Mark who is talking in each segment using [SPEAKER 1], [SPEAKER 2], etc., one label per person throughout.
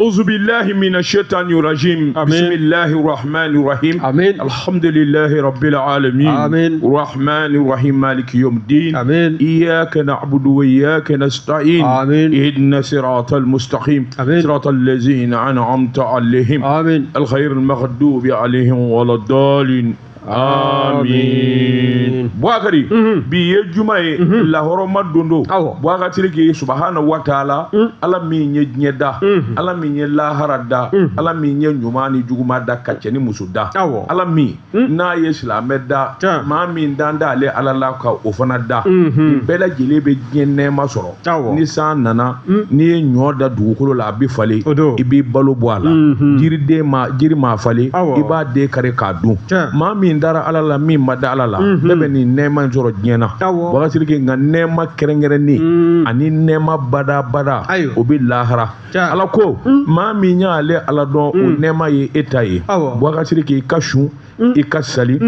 [SPEAKER 1] أعوذ بالله من الشيطان الرجيم.
[SPEAKER 2] آمين.
[SPEAKER 1] بسم الله الرحمن الرحيم.
[SPEAKER 2] آمين.
[SPEAKER 1] الحمد لله رب العالمين.
[SPEAKER 2] آمين.
[SPEAKER 1] الرحمن الرحيم، مالك يوم الدين.
[SPEAKER 2] آمين.
[SPEAKER 1] إياك نعبد وإياك نستعين.
[SPEAKER 2] آمين.
[SPEAKER 1] اهدنا صراط المستقيم.
[SPEAKER 2] آمين.
[SPEAKER 1] صراط الذين أنعمت عليهم.
[SPEAKER 2] آمين.
[SPEAKER 1] الخير المغضوب عليهم ولا الضالين، آمين. Buakari, bi ye juma ye, lahɔrɔma don don. Buakari Sidiki, subahana wa taala, Ala min ye diɲɛ da, Ala min ye lahara da, Ala min ye ɲuman ni juguman da, ka cɛ ni muso da, Ala min n'a ye silamɛ da, maa min dan da ale Ala la ka o fana da, nin bɛɛ lajɛlen bɛ diɲɛ nɛɛma sɔrɔ. Ni san nana, n'i ye ɲɔ da dugukolo la, a bɛ falen, i b'i balo bɔ a la. Jiriden ma, jiri ma falen, i b'a den kari k'a dun. Maa min dara Ala la, min ma da Ala la, bɛɛ bɛ nin nɛɛma in sɔrɔ diɲɛ na. Buakari Sidiki, nka nɛɛma kɛrɛnkɛrɛnnen ani nɛɛma badabada, o bɛ lahara. Ala ko maa min y'ale Ala dɔn, o nɛɛma ye e ta ye. Buakari Sidiki, i ka sun, i ka sali,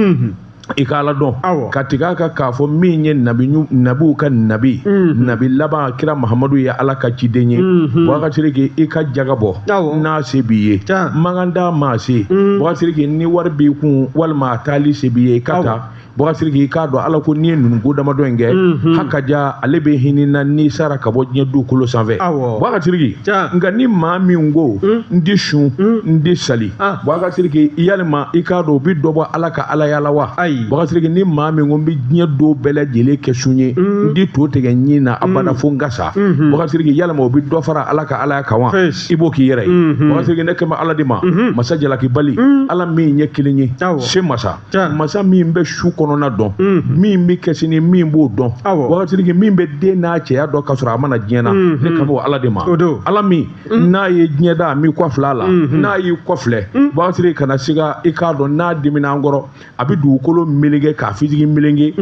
[SPEAKER 1] i ka Ala dɔn, ka tigɛ a kan k'a fɔ min ye nabi, nabiw ka nabi, nabi laban kira Mahamadu ye Ala ka ciden ye. Buakari Sidiki, i ka jaga bɔ n'a se b'i ye, makan maa se. Buakari Sidiki, ni wari b'i kun walima a taali se b'i ye, i ka taa. Buakari Sidiki, i k'a dɔn Ala ko n'i ye ninnu ko damadɔ in kɛ, haka ja ale bɛ hinɛ na n'i sara ka bɔ diɲɛ dugukolo sanfɛ. Buakari Sidiki, nka ni maa min ko n ti sun, n ti sali, Buakari Sidiki, yalima i k'a dɔn o bɛ dɔ bɔ Ala ka alaya la wa?
[SPEAKER 2] Ayi.
[SPEAKER 1] Buakari Sidiki, ni maa min ko n bɛ diɲɛ don bɛɛ lajɛlen kɛ sun ye, n ti to tigɛ ɲin na abada fo n ka sa, Buakari Sidiki, yalima o bɛ dɔ fara Ala ka alaya kan wa? I b'o k'i yɛrɛ ye. Buakari Sidiki, ne kɛmɛ Ala de ma, masa jalakibali, Ala min ye kelen ye, se masa, masa min bɛ su kɔnɔna dɔn, min bɛ kɛ sini, min b'o dɔn. Buakari Sidiki, min bɛ den n'a cɛya dɔn ka sɔrɔ a ma na diɲɛ na, ne kan b'o Ala de ma. Ala min n'a ye diɲɛ da, a m'i kɔ filɛ a la, n'a y'i kɔ filɛ, Buakari Sidiki, kana siga, i k'a dɔn n'a dimina an kɔrɔ, a bɛ dugukolo meleke k'a fisigi meleke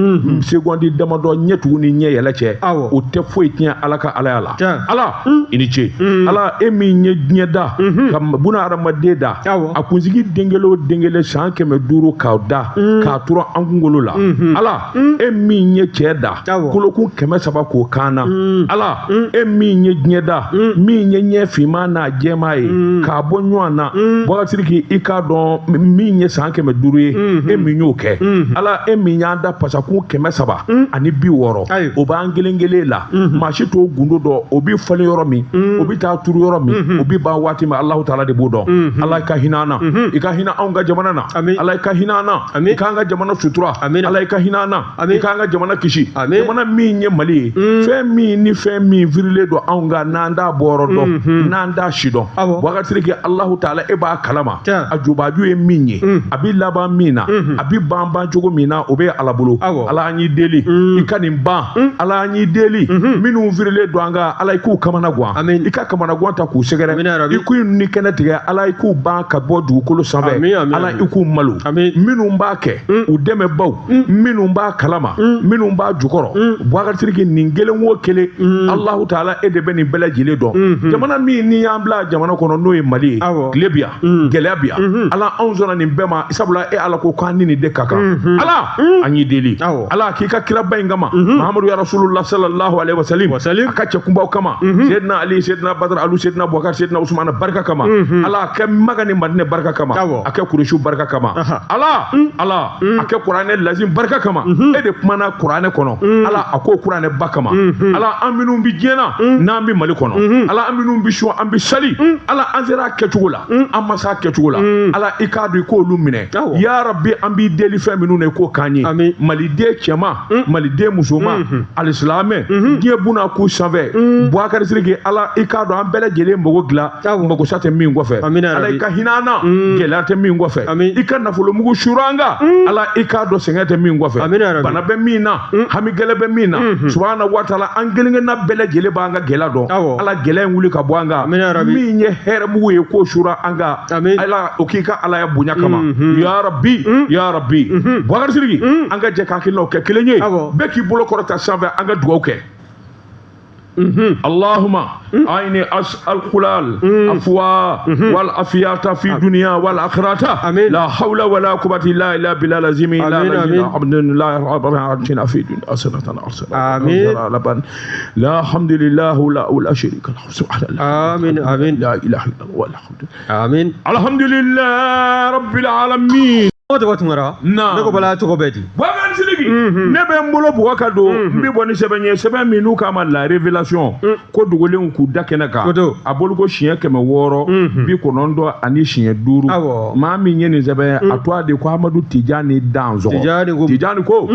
[SPEAKER 1] seconde damadɔ, ɲɛ tugun ni ɲɛ yɛlɛ cɛ, o tɛ foyi tiɲɛ Ala ka alaya la. Ala i ni ce. Ala, e min ye diɲɛ da, ka buna hadamaden da, a kunsigi den kelen o den kelen san 500 k'a da k'a turu an kunkolo la. Ala, e min ye cɛ da, kolokun 300 k'o kan na. Ala, e min ye diɲɛ da, min ye ɲɛ finman n'a jɛman ye k'a bɔ ɲɔgɔn na, Buakari Sidiki, i k'a dɔn min ye san 500 ye, e min y'o kɛ. Ala, e min y'an da pasakun 360, o b'an kelen kelen la, maa si t'o gundo dɔn, o bɛ falen yɔrɔ min, o bɛ taa turu yɔrɔ min, o bɛ ban waati min, Alahu taala de b'o dɔn. Ala, i ka hinɛ an na, i ka hinɛ anw ka jamana na. Ala, i ka hinɛ an na, i k'an ka jamana sutura. Ala, i ka hinɛ an na, i k'an ka jamana kisi. Jamana min ye Mali ye, fɛn min ni fɛn min firilen don anw kan, n'an t'a bɔyɔrɔ dɔn, n'an t'a si dɔn, Buakari Sidiki, Alahu taala e b'a kalama. A jubaju ye min ye, a bɛ laban min na, a bɛ ban ban cogo min na, o bɛ Ala bolo. Ala, an y'i deli, i ka nin ban. Ala, an y'i deli, minnu firilen don an kan, Ala, i k'u kamana gan, i ka kamana gan ta k'u sɛgɛrɛ, i k'u ni kɛnɛ tigɛ. Ala, i k'u ban ka bɔ dugukolo sanfɛ. Ala, i k'u malo. Minnu b'a kɛ, u dɛmɛbaw, minnu b'a kalama, minnu b'a jukɔrɔ, Buakari Sidiki, nin kelen o kelen, Alahu taala e de bɛ nin bɛɛ lajɛlen dɔn. Jamana min n'i y'an bila jamana kɔnɔ, n'o ye Mali ye, tile bi yan, gɛlɛya bi yan. Ala, anw sɔnna nin bɛɛ ma, sabula e Ala ko k'an ni nin de ka kan. Ala, an y'i deli. Ala, k'i ka kiraba in kama, Mahamadu ya Rasulullah sallallahu alaihi wasallam, a ka cɛ kunbaw kama, Seydina Ali, Seydina Badara Alu, Seydina Bubakar, Seydina Usumana barika kama, Ala, a kɛ Maka ni Madinɛ barika kama, a kɛ Kuresu barika kama. Ala, Ala, a kɛ Kuranɛ lazim barika kama, e de kumana Kuranɛ kɔnɔ. Ala, a ko Kuranɛ ba kama. Ala, an minnu bi diɲɛ na, n'an bi Mali kɔnɔ, Ala, an minnu bi sun, an bi sali, Ala, an sera a kɛcogo la, an ma s'a kɛcogo la, Ala, i k'a dɔn i k'olu minɛ. Ya Rabbi, an b'i deli fɛn minnu na, i k'o k'an ye. Maliden cɛman, maliden musoman, alisilamɛ, diɲɛ buna k'u sanfɛ, Buakari Sidiki, Ala, i k'a dɔn an bɛɛ lajɛlen mago dilan, mago sa tɛ min kɔfɛ. Ala, i ka hinɛ an na, gɛlɛya tɛ min kɔfɛ. I ka nafolomugu suuru an kan. Ala, i k'a dɔn sɛgɛn tɛ min kɔfɛ, bana bɛ min na, hami gɛlɛn bɛ min na. Subahana wa taala, an kelen kelenna bɛɛ lajɛlen b'an ka gɛlɛya dɔn. Ala, gɛlɛya in wuli ka bɔ an kan. Min ye hɛrɛmugu ye, k'o suura an kan. Ala, o k'i ka Alaya bonya kama. Ya Rabbi, ya Rabbi. Buakari Sidiki, an ka jɛ k'an hakilinaw kɛ kelen ye. Bɛɛ k'i bolo kɔrɔta sanfɛ, an ka dugawu kɛ. Allahumma aini as'al kulal afwa wal afiyata fi dunya wal akhirata la hawla wala quwwata illa billah lazimi la la rabbana fi dunya hasanatan
[SPEAKER 2] amin
[SPEAKER 1] la alhamdulillah la sharika lahu subhanallah
[SPEAKER 2] amin amin
[SPEAKER 1] la ilaha illallah walhamdulillah
[SPEAKER 2] amin
[SPEAKER 1] alhamdulillah rabbil alamin.
[SPEAKER 2] O tɔgɔ Tunkara, ne ko Bala cogo bɛ di?
[SPEAKER 1] Boubacar Sidiki, ne bɛ n bolo bugɔ ka don n bɛ bɔ ni sɛbɛn ye, sɛbɛn min n'u k'a ma la révélation, ko dogolenw k'u da kɛnɛ kan, a bolo ko siɲɛ 695, maa min ye nin sɛbɛn a to a de ko Amadu Tijani Dansɔgɔ. Tijani ko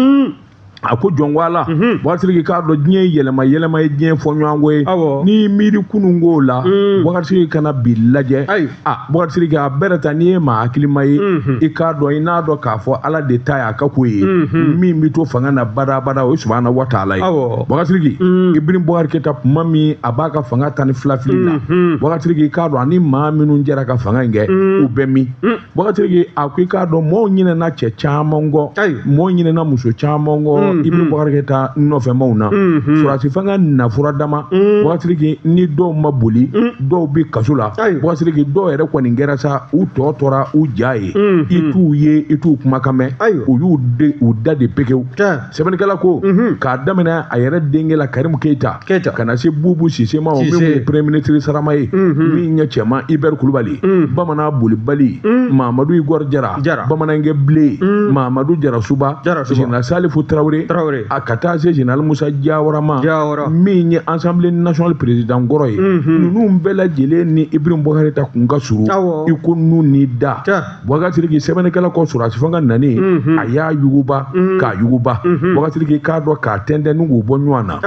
[SPEAKER 1] a ko jɔn ko ala, Boubacar Sidiki k'a dɔn diɲɛ yɛlɛma yɛlɛma ye diɲɛ fɔ ɲɔgɔnko ye, n'i miiri kununko la, Boubacar Sidiki kana bi lajɛ. A Boubacar Sidiki a bɛrɛ ta, n'i ye maa hakilima ye, i k'a dɔn i n'a dɔn k'a fɔ ala de ta y'a ka ko ye, min bɛ to fanga na badabada, o ye subahana wa taala ye. Boubacar Sidiki, Ibrahim Boubacar Keita kuma min a b'a ka fanga 12 fili la, Boubacar Sidiki k'a dɔn ani maa minnu jɛra ka fanga in kɛ, u bɛ min? Boubacar Sidiki a ko i k'a dɔn mɔɔw ɲinɛna cɛ caman kɔ, mɔɔw ɲinɛna muso caman kɔ Ibrahim Boubacar Keita nɔfɛmaw na. Surasi fanga nafura dama, Boubacar Sidiki ni dɔw ma boli, dɔw bɛ kaso la. Boubacar Sidiki dɔw yɛrɛ kɔni kɛra sa, u tɔ tora u ja ye, i t'u ye, i t'u kumakan mɛn, u y'u u da de pekew. Sɛbɛnnikɛla ko k'a daminɛ a yɛrɛ denkɛ la Karim Keita, ka na se Bubu Sise ma, o min ye premier ministre sarama ye, min ye cɛman Hubert Kulubali, bamanan bolibali Mamadu Igor Jara, bamanankɛ bilen Mamadu Jarasuba, Général Salifu Traoré, a ka taa se Général Musa Jawara ma, min ye Assemblée nationale président kɔrɔ ye. Ninnu bɛɛ lajɛlen ni Ibrahim Boubacar Keita kun ka surun i ko nu ni da. Boubacar Sidiki, sɛbɛnnikɛla ko surasi fanga nani a y'a yuguba k'a yuguba. Boubacar Sidiki k'a dɔn k'a tɛntɛn ni k'u bɔ ɲɔgɔn na.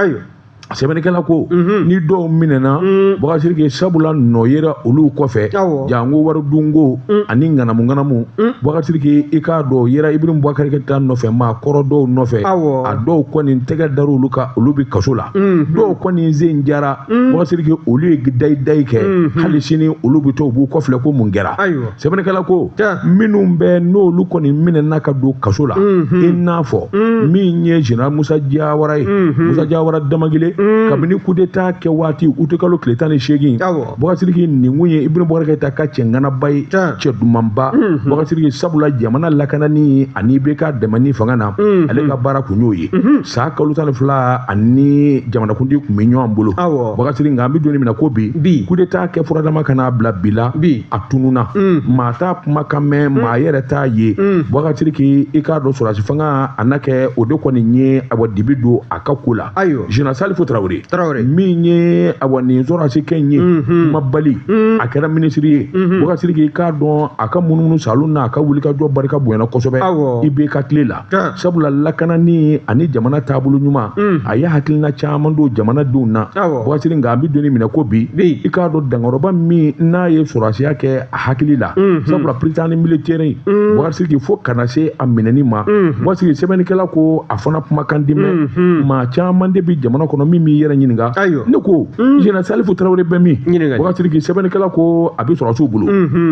[SPEAKER 1] Sɛbɛnnikɛla ko ni dɔw minɛna, Boubacar Sidiki, sabula nɔ yera olu kɔfɛ, janko waridunko ani ŋanamu ŋanamu. Boubacar Sidiki i k'a dɔn yera Ibrahim Boubacar Keita nɔfɛ maa kɔrɔ dɔw nɔfɛ, a dɔw kɔni tɛgɛ dar'olu kan, olu bɛ kaso la, dɔw kɔni sen jara. Boubacar Sidiki olu ye dayi dayi kɛ, hali sini olu bɛ to u b'u kɔfilɛ ko mun kɛra. Sɛbɛnnikɛla ko minnu bɛ n'olu kɔni minɛna ka don kaso la, i n'a fɔ min ye Général Musa Jawara ye, Musa Jawara Damagile, kabini coup d'état kɛ waati utikalo tile 18, Boubacar Sidiki nin kun ye Ibrahim Boubacar Keita ka cɛ ŋanaba ye, cɛ dumanba. Boubacar Sidiki sabula jamana lakanani ani IBK dɛmɛni fanga na, ale ka baara kun y'o ye. San kalo 12 ani jamanakuntigi kun bɛ ɲɔgɔn bolo. Boubacar Sidiki, nka an bɛ don min na ko bi, coup d'état kɛ furadama ka n'a bila bi la, a tununna, maa t'a kumakan mɛn, maa yɛrɛ t'a ye. Boubacar Sidiki i k'a dɔn sɔrɔdasi fanga a na kɛ o de kɔni ye awa dibi don a ka ko la. Général Salifu Traoré, min ye awa nin sɔrɔdasi kɛ in ye kumabali, a kɛra minisiri ye. Boubacar Sidiki k'a dɔn a ka munumunu salon na, a ka wulikajɔ barika bonyana kosɛbɛ IBK tile la, sabula lakanani ani jamana taabolo ɲuman, a ye hakilina caman don jamanadenw na. Boubacar Sidiki, nka an bɛ don minɛ ko bi, i k'a dɔn dankɔrɔba min n'a ye sɔrɔdasiya kɛ a hakili la, sabula président militaire, Boubacar Sidiki fo kana se a minɛni ma. Boubacar Sidiki, sɛbɛnnikɛla ko a fana kumakan di mɛn, maa caman de bɛ jamana kɔnɔ min b'i yɛrɛ ɲininka. Ne ko Général Salifu Traoré bɛ min? Boubacar Sidiki, sɛbɛnnikɛla ko a bɛ sɔrɔdasiw bolo,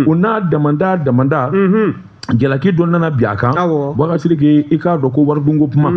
[SPEAKER 1] o n'a damanda damanda jalaki dɔ nana bi a kan. Boubacar Sidiki i k'a dɔn ko waridunko kuma,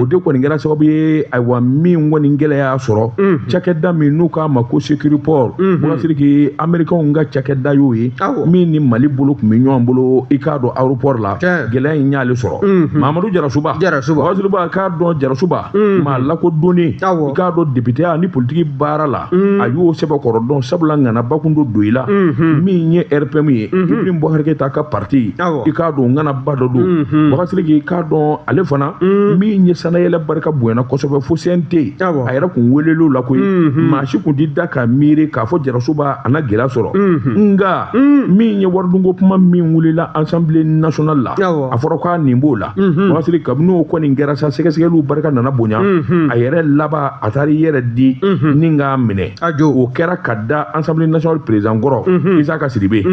[SPEAKER 1] o de kɔni kɛra sababu ye, ayiwa min kɔni gɛlɛya sɔrɔ cakɛda min n'u k'a ma ko Sécuriport. Boubacar Sidiki, américains ka cakɛda y'o ye, min ni Mali bolo tun bɛ ɲɔgɔn bolo, i k'a dɔn aéroport la, gɛlɛya in y'ale sɔrɔ. Mamadu Jarasuba, Boubacar Sidiki k'a dɔn Jarasuba maa lakodɔnnen, i k'a dɔn député ni politiki baara la, a y'o sɛbɛkɔrɔ dɔn, sabula ŋanaba kun don i la, min ye RPM ye, Ibrahim Boubacar Keita ka parti, i k'a dɔn ŋanaba dɔ don. Boubacar Sidiki k'a dɔn ale fana min ye sanayɛlɛ barika bonyana kosɛbɛ fo CNT, a yɛrɛ kun welel'o la koyi, maa si kun ti da ka miiri k'a fɔ Jarasuba a na gɛlɛya sɔrɔ. Nka min ye waridunko kuma min wulila Assemblée nationale la, a fɔra k'a nin b'o la. Boubacar Sidiki, kabini o kɔni kɛra sa, sɛgɛsɛgɛliw barika nana bonya, a yɛrɛ laban a taara i yɛrɛ di ni k'a minɛ. O kɛra ka da Assemblée nationale président kɔrɔ Isaka Sidibe,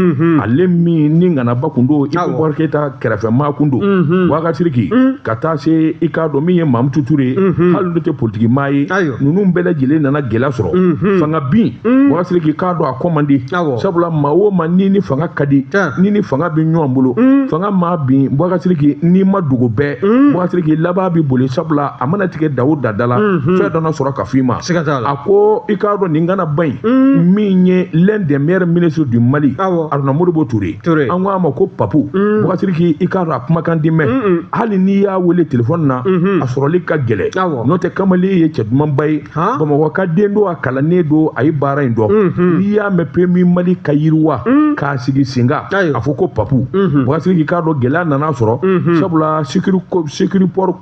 [SPEAKER 1] ale min ni ŋanaba kun don Ibrahim Boubacar Modibo Keyita kɛrɛfɛ maa kun don Bubakari Sidiki ka taa se i k'a dɔn min ye Mamutu Ture ye hali n'o tɛ politiki maa ye ninnu bɛɛ lajɛlen nana gɛlɛya sɔrɔ fanga bin Bubakari Sidiki k'a dɔn a kɔ man di sabula maa o maa ni ni fanga ka di ni ni fanga bɛ ɲɔgɔn bolo fanga maa bin Bubakari Sidiki n'i ma dogo bɛɛ Bubakari Sidiki laban bɛ boli sabula a mana tigɛ da o da da la fɛn dɔ na sɔrɔ ka f'i ma a ko i k'a dɔn nin kana ban yen min ye l'un des meilleurs ministres du Mali Haruna Modibo Touré an ko a ma ko Papu Bubakari Sidiki i k'a dɔn a kumakan di mɛn hali n'i y'a wele telefɔni na a sɔrɔli ka gɛlɛn n'o tɛ kamalen ye cɛ dumanba ye Bamakɔ ka den don a kalannen don a ye baara in dɔn n'i y'a mɛn PMU Mali ka yiriwa k'a sigi sen kan a fɔ ko Papu Bubakari Sidiki k'a dɔn gɛlɛya nana sɔrɔ sabula Sécuriport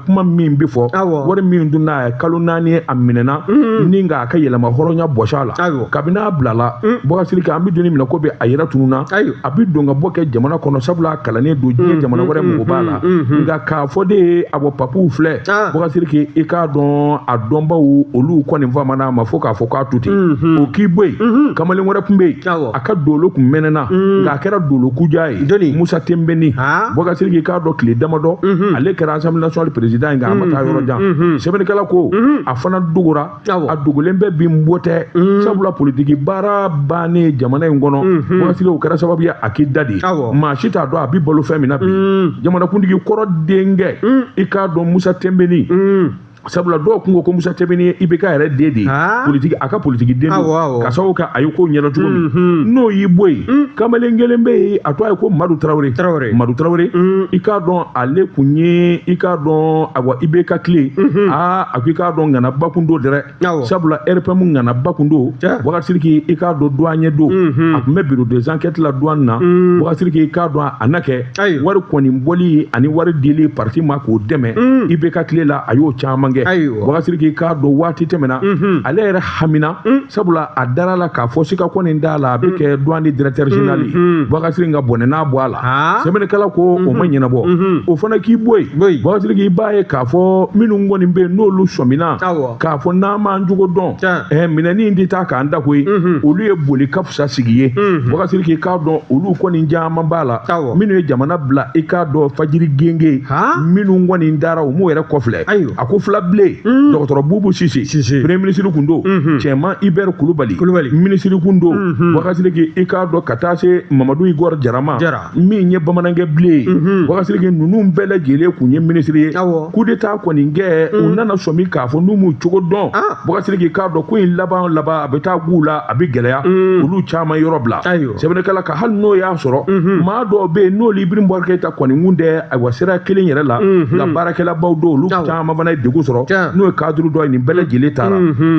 [SPEAKER 1] kuma min bɛ fɔ wari min dunna a ye kalo 4 a minɛna ni nka a ka yɛlɛma hɔrɔnya bɔsi a la kabini a bilala Bubakari Sidiki an bɛ don min na ko bi a yɛrɛ tununna a bɛ don ka bɔ kɛ jamana kɔnɔ sabula a kalannen don diɲɛ jamana wɛrɛ mɔgɔ b'a la nka k'a fɔ de ye a bɔ Papu filɛ Bubakari Sidiki i k'a dɔn a dɔnbaw olu kɔni famana a ma fo k'a fɔ k'a to ten o k'i bɔ yen kamalen wɛrɛ tun bɛ yen a ka dolo tun mɛnɛna nka a kɛra dolo kuja ye Musa Tenbeni Bubakari Sidiki k'a dɔn tile damadɔ ale kɛra Assemblée nationale président ye nka a ma taa yɔrɔ jan sɛbɛnnikɛla ko a fana dogora a dogolen bɛ bi n bɔ tɛ sabula politiki baara bannen jamana in kɔnɔ Bubakari Sidiki o kɛra sababu ye a k'i da de maa si t'a dɔn a bɛ balo fɛn min na bi jamanakuntigi kɔrɔ denkɛ i k'a dɔn Musa Tenbeni sabula dɔw kun ko ko Musa Tenbeni ye IBK yɛrɛ den de ye politiki a ka politiki den don ka sababu kɛ a ye ko ɲɛdɔn cogo min n'o y'i bɔ yen kamalen kelen bɛ yen a tɔgɔ ye ko Madu Tarawele Madu Tarawele i k'a dɔn ale kun ye i k'a dɔn awa IBK tile aa a ko i k'a dɔn ŋanaba kun don dɛrɛ sabula RPM ŋanaba kun don Bubakari Sidiki i k'a dɔn douanier don a tun bɛ bureau des enquêtes la douane na Bubakari Sidiki i k'a dɔn a na kɛ wari kɔni bɔli ani wari dili parti ma k'o dɛmɛ IBK tile la a y'o caman kɛ Bubakari Sidiki k'a dɔn waati tɛmɛna ale yɛrɛ hamina sabula a dara la k'a fɔ sika kɔni t'a la a bɛ kɛ douane directeur général ye Bubakari Sidiki ka bɔnɛ n'a bɔ a la sɛbɛnnikɛla ko o ma ɲɛnabɔ o fana k'i bɔ yen Bubakari Sidiki i b'a ye k'a fɔ minnu kɔni bɛ yen n'olu sɔmina k'a fɔ n'an m'an jogo dɔn minɛni in tɛ taa k'an da koyi olu ye boli ka fisa sigi ye Bubakari Sidiki k'a dɔn olu kɔni caman b'a la minnu ye jamana bila i k'a dɔn fajiri genge minnu kɔni dara u m'u yɛrɛ kɔfilɛ a ko fila bilen dɔgɔtɔrɔ Bubu Sise premier ministre kun don Cɛman Hubert Kulubali ministre kun don Bubakari Sidiki i k'a dɔn ka taa se Mamadu Igor Jara ma min ye bamanankɛ bilen ye Bubakari Sidiki ninnu bɛɛ lajɛlen kun ye ministre ye coup d'état kɔni kɛ u nana sɔmi k'a fɔ n'u m'u cogo dɔn Bubakari Sidiki k'a dɔn ko in laban laban a bɛ taa g'u la a bɛ gɛlɛya olu caman yɔrɔ bila sɛbɛnnikɛla ka hali n'o y'a sɔrɔ maa dɔw bɛ yen n'olu Ibrahim Boubacar Keïta kɔni kun tɛ ayiwa sira kelen yɛrɛ la nka baarakɛlabaw don olu caman fana ye degun sɔrɔ n'o ye cadre dɔ ye nin bɛɛ lajɛlen taara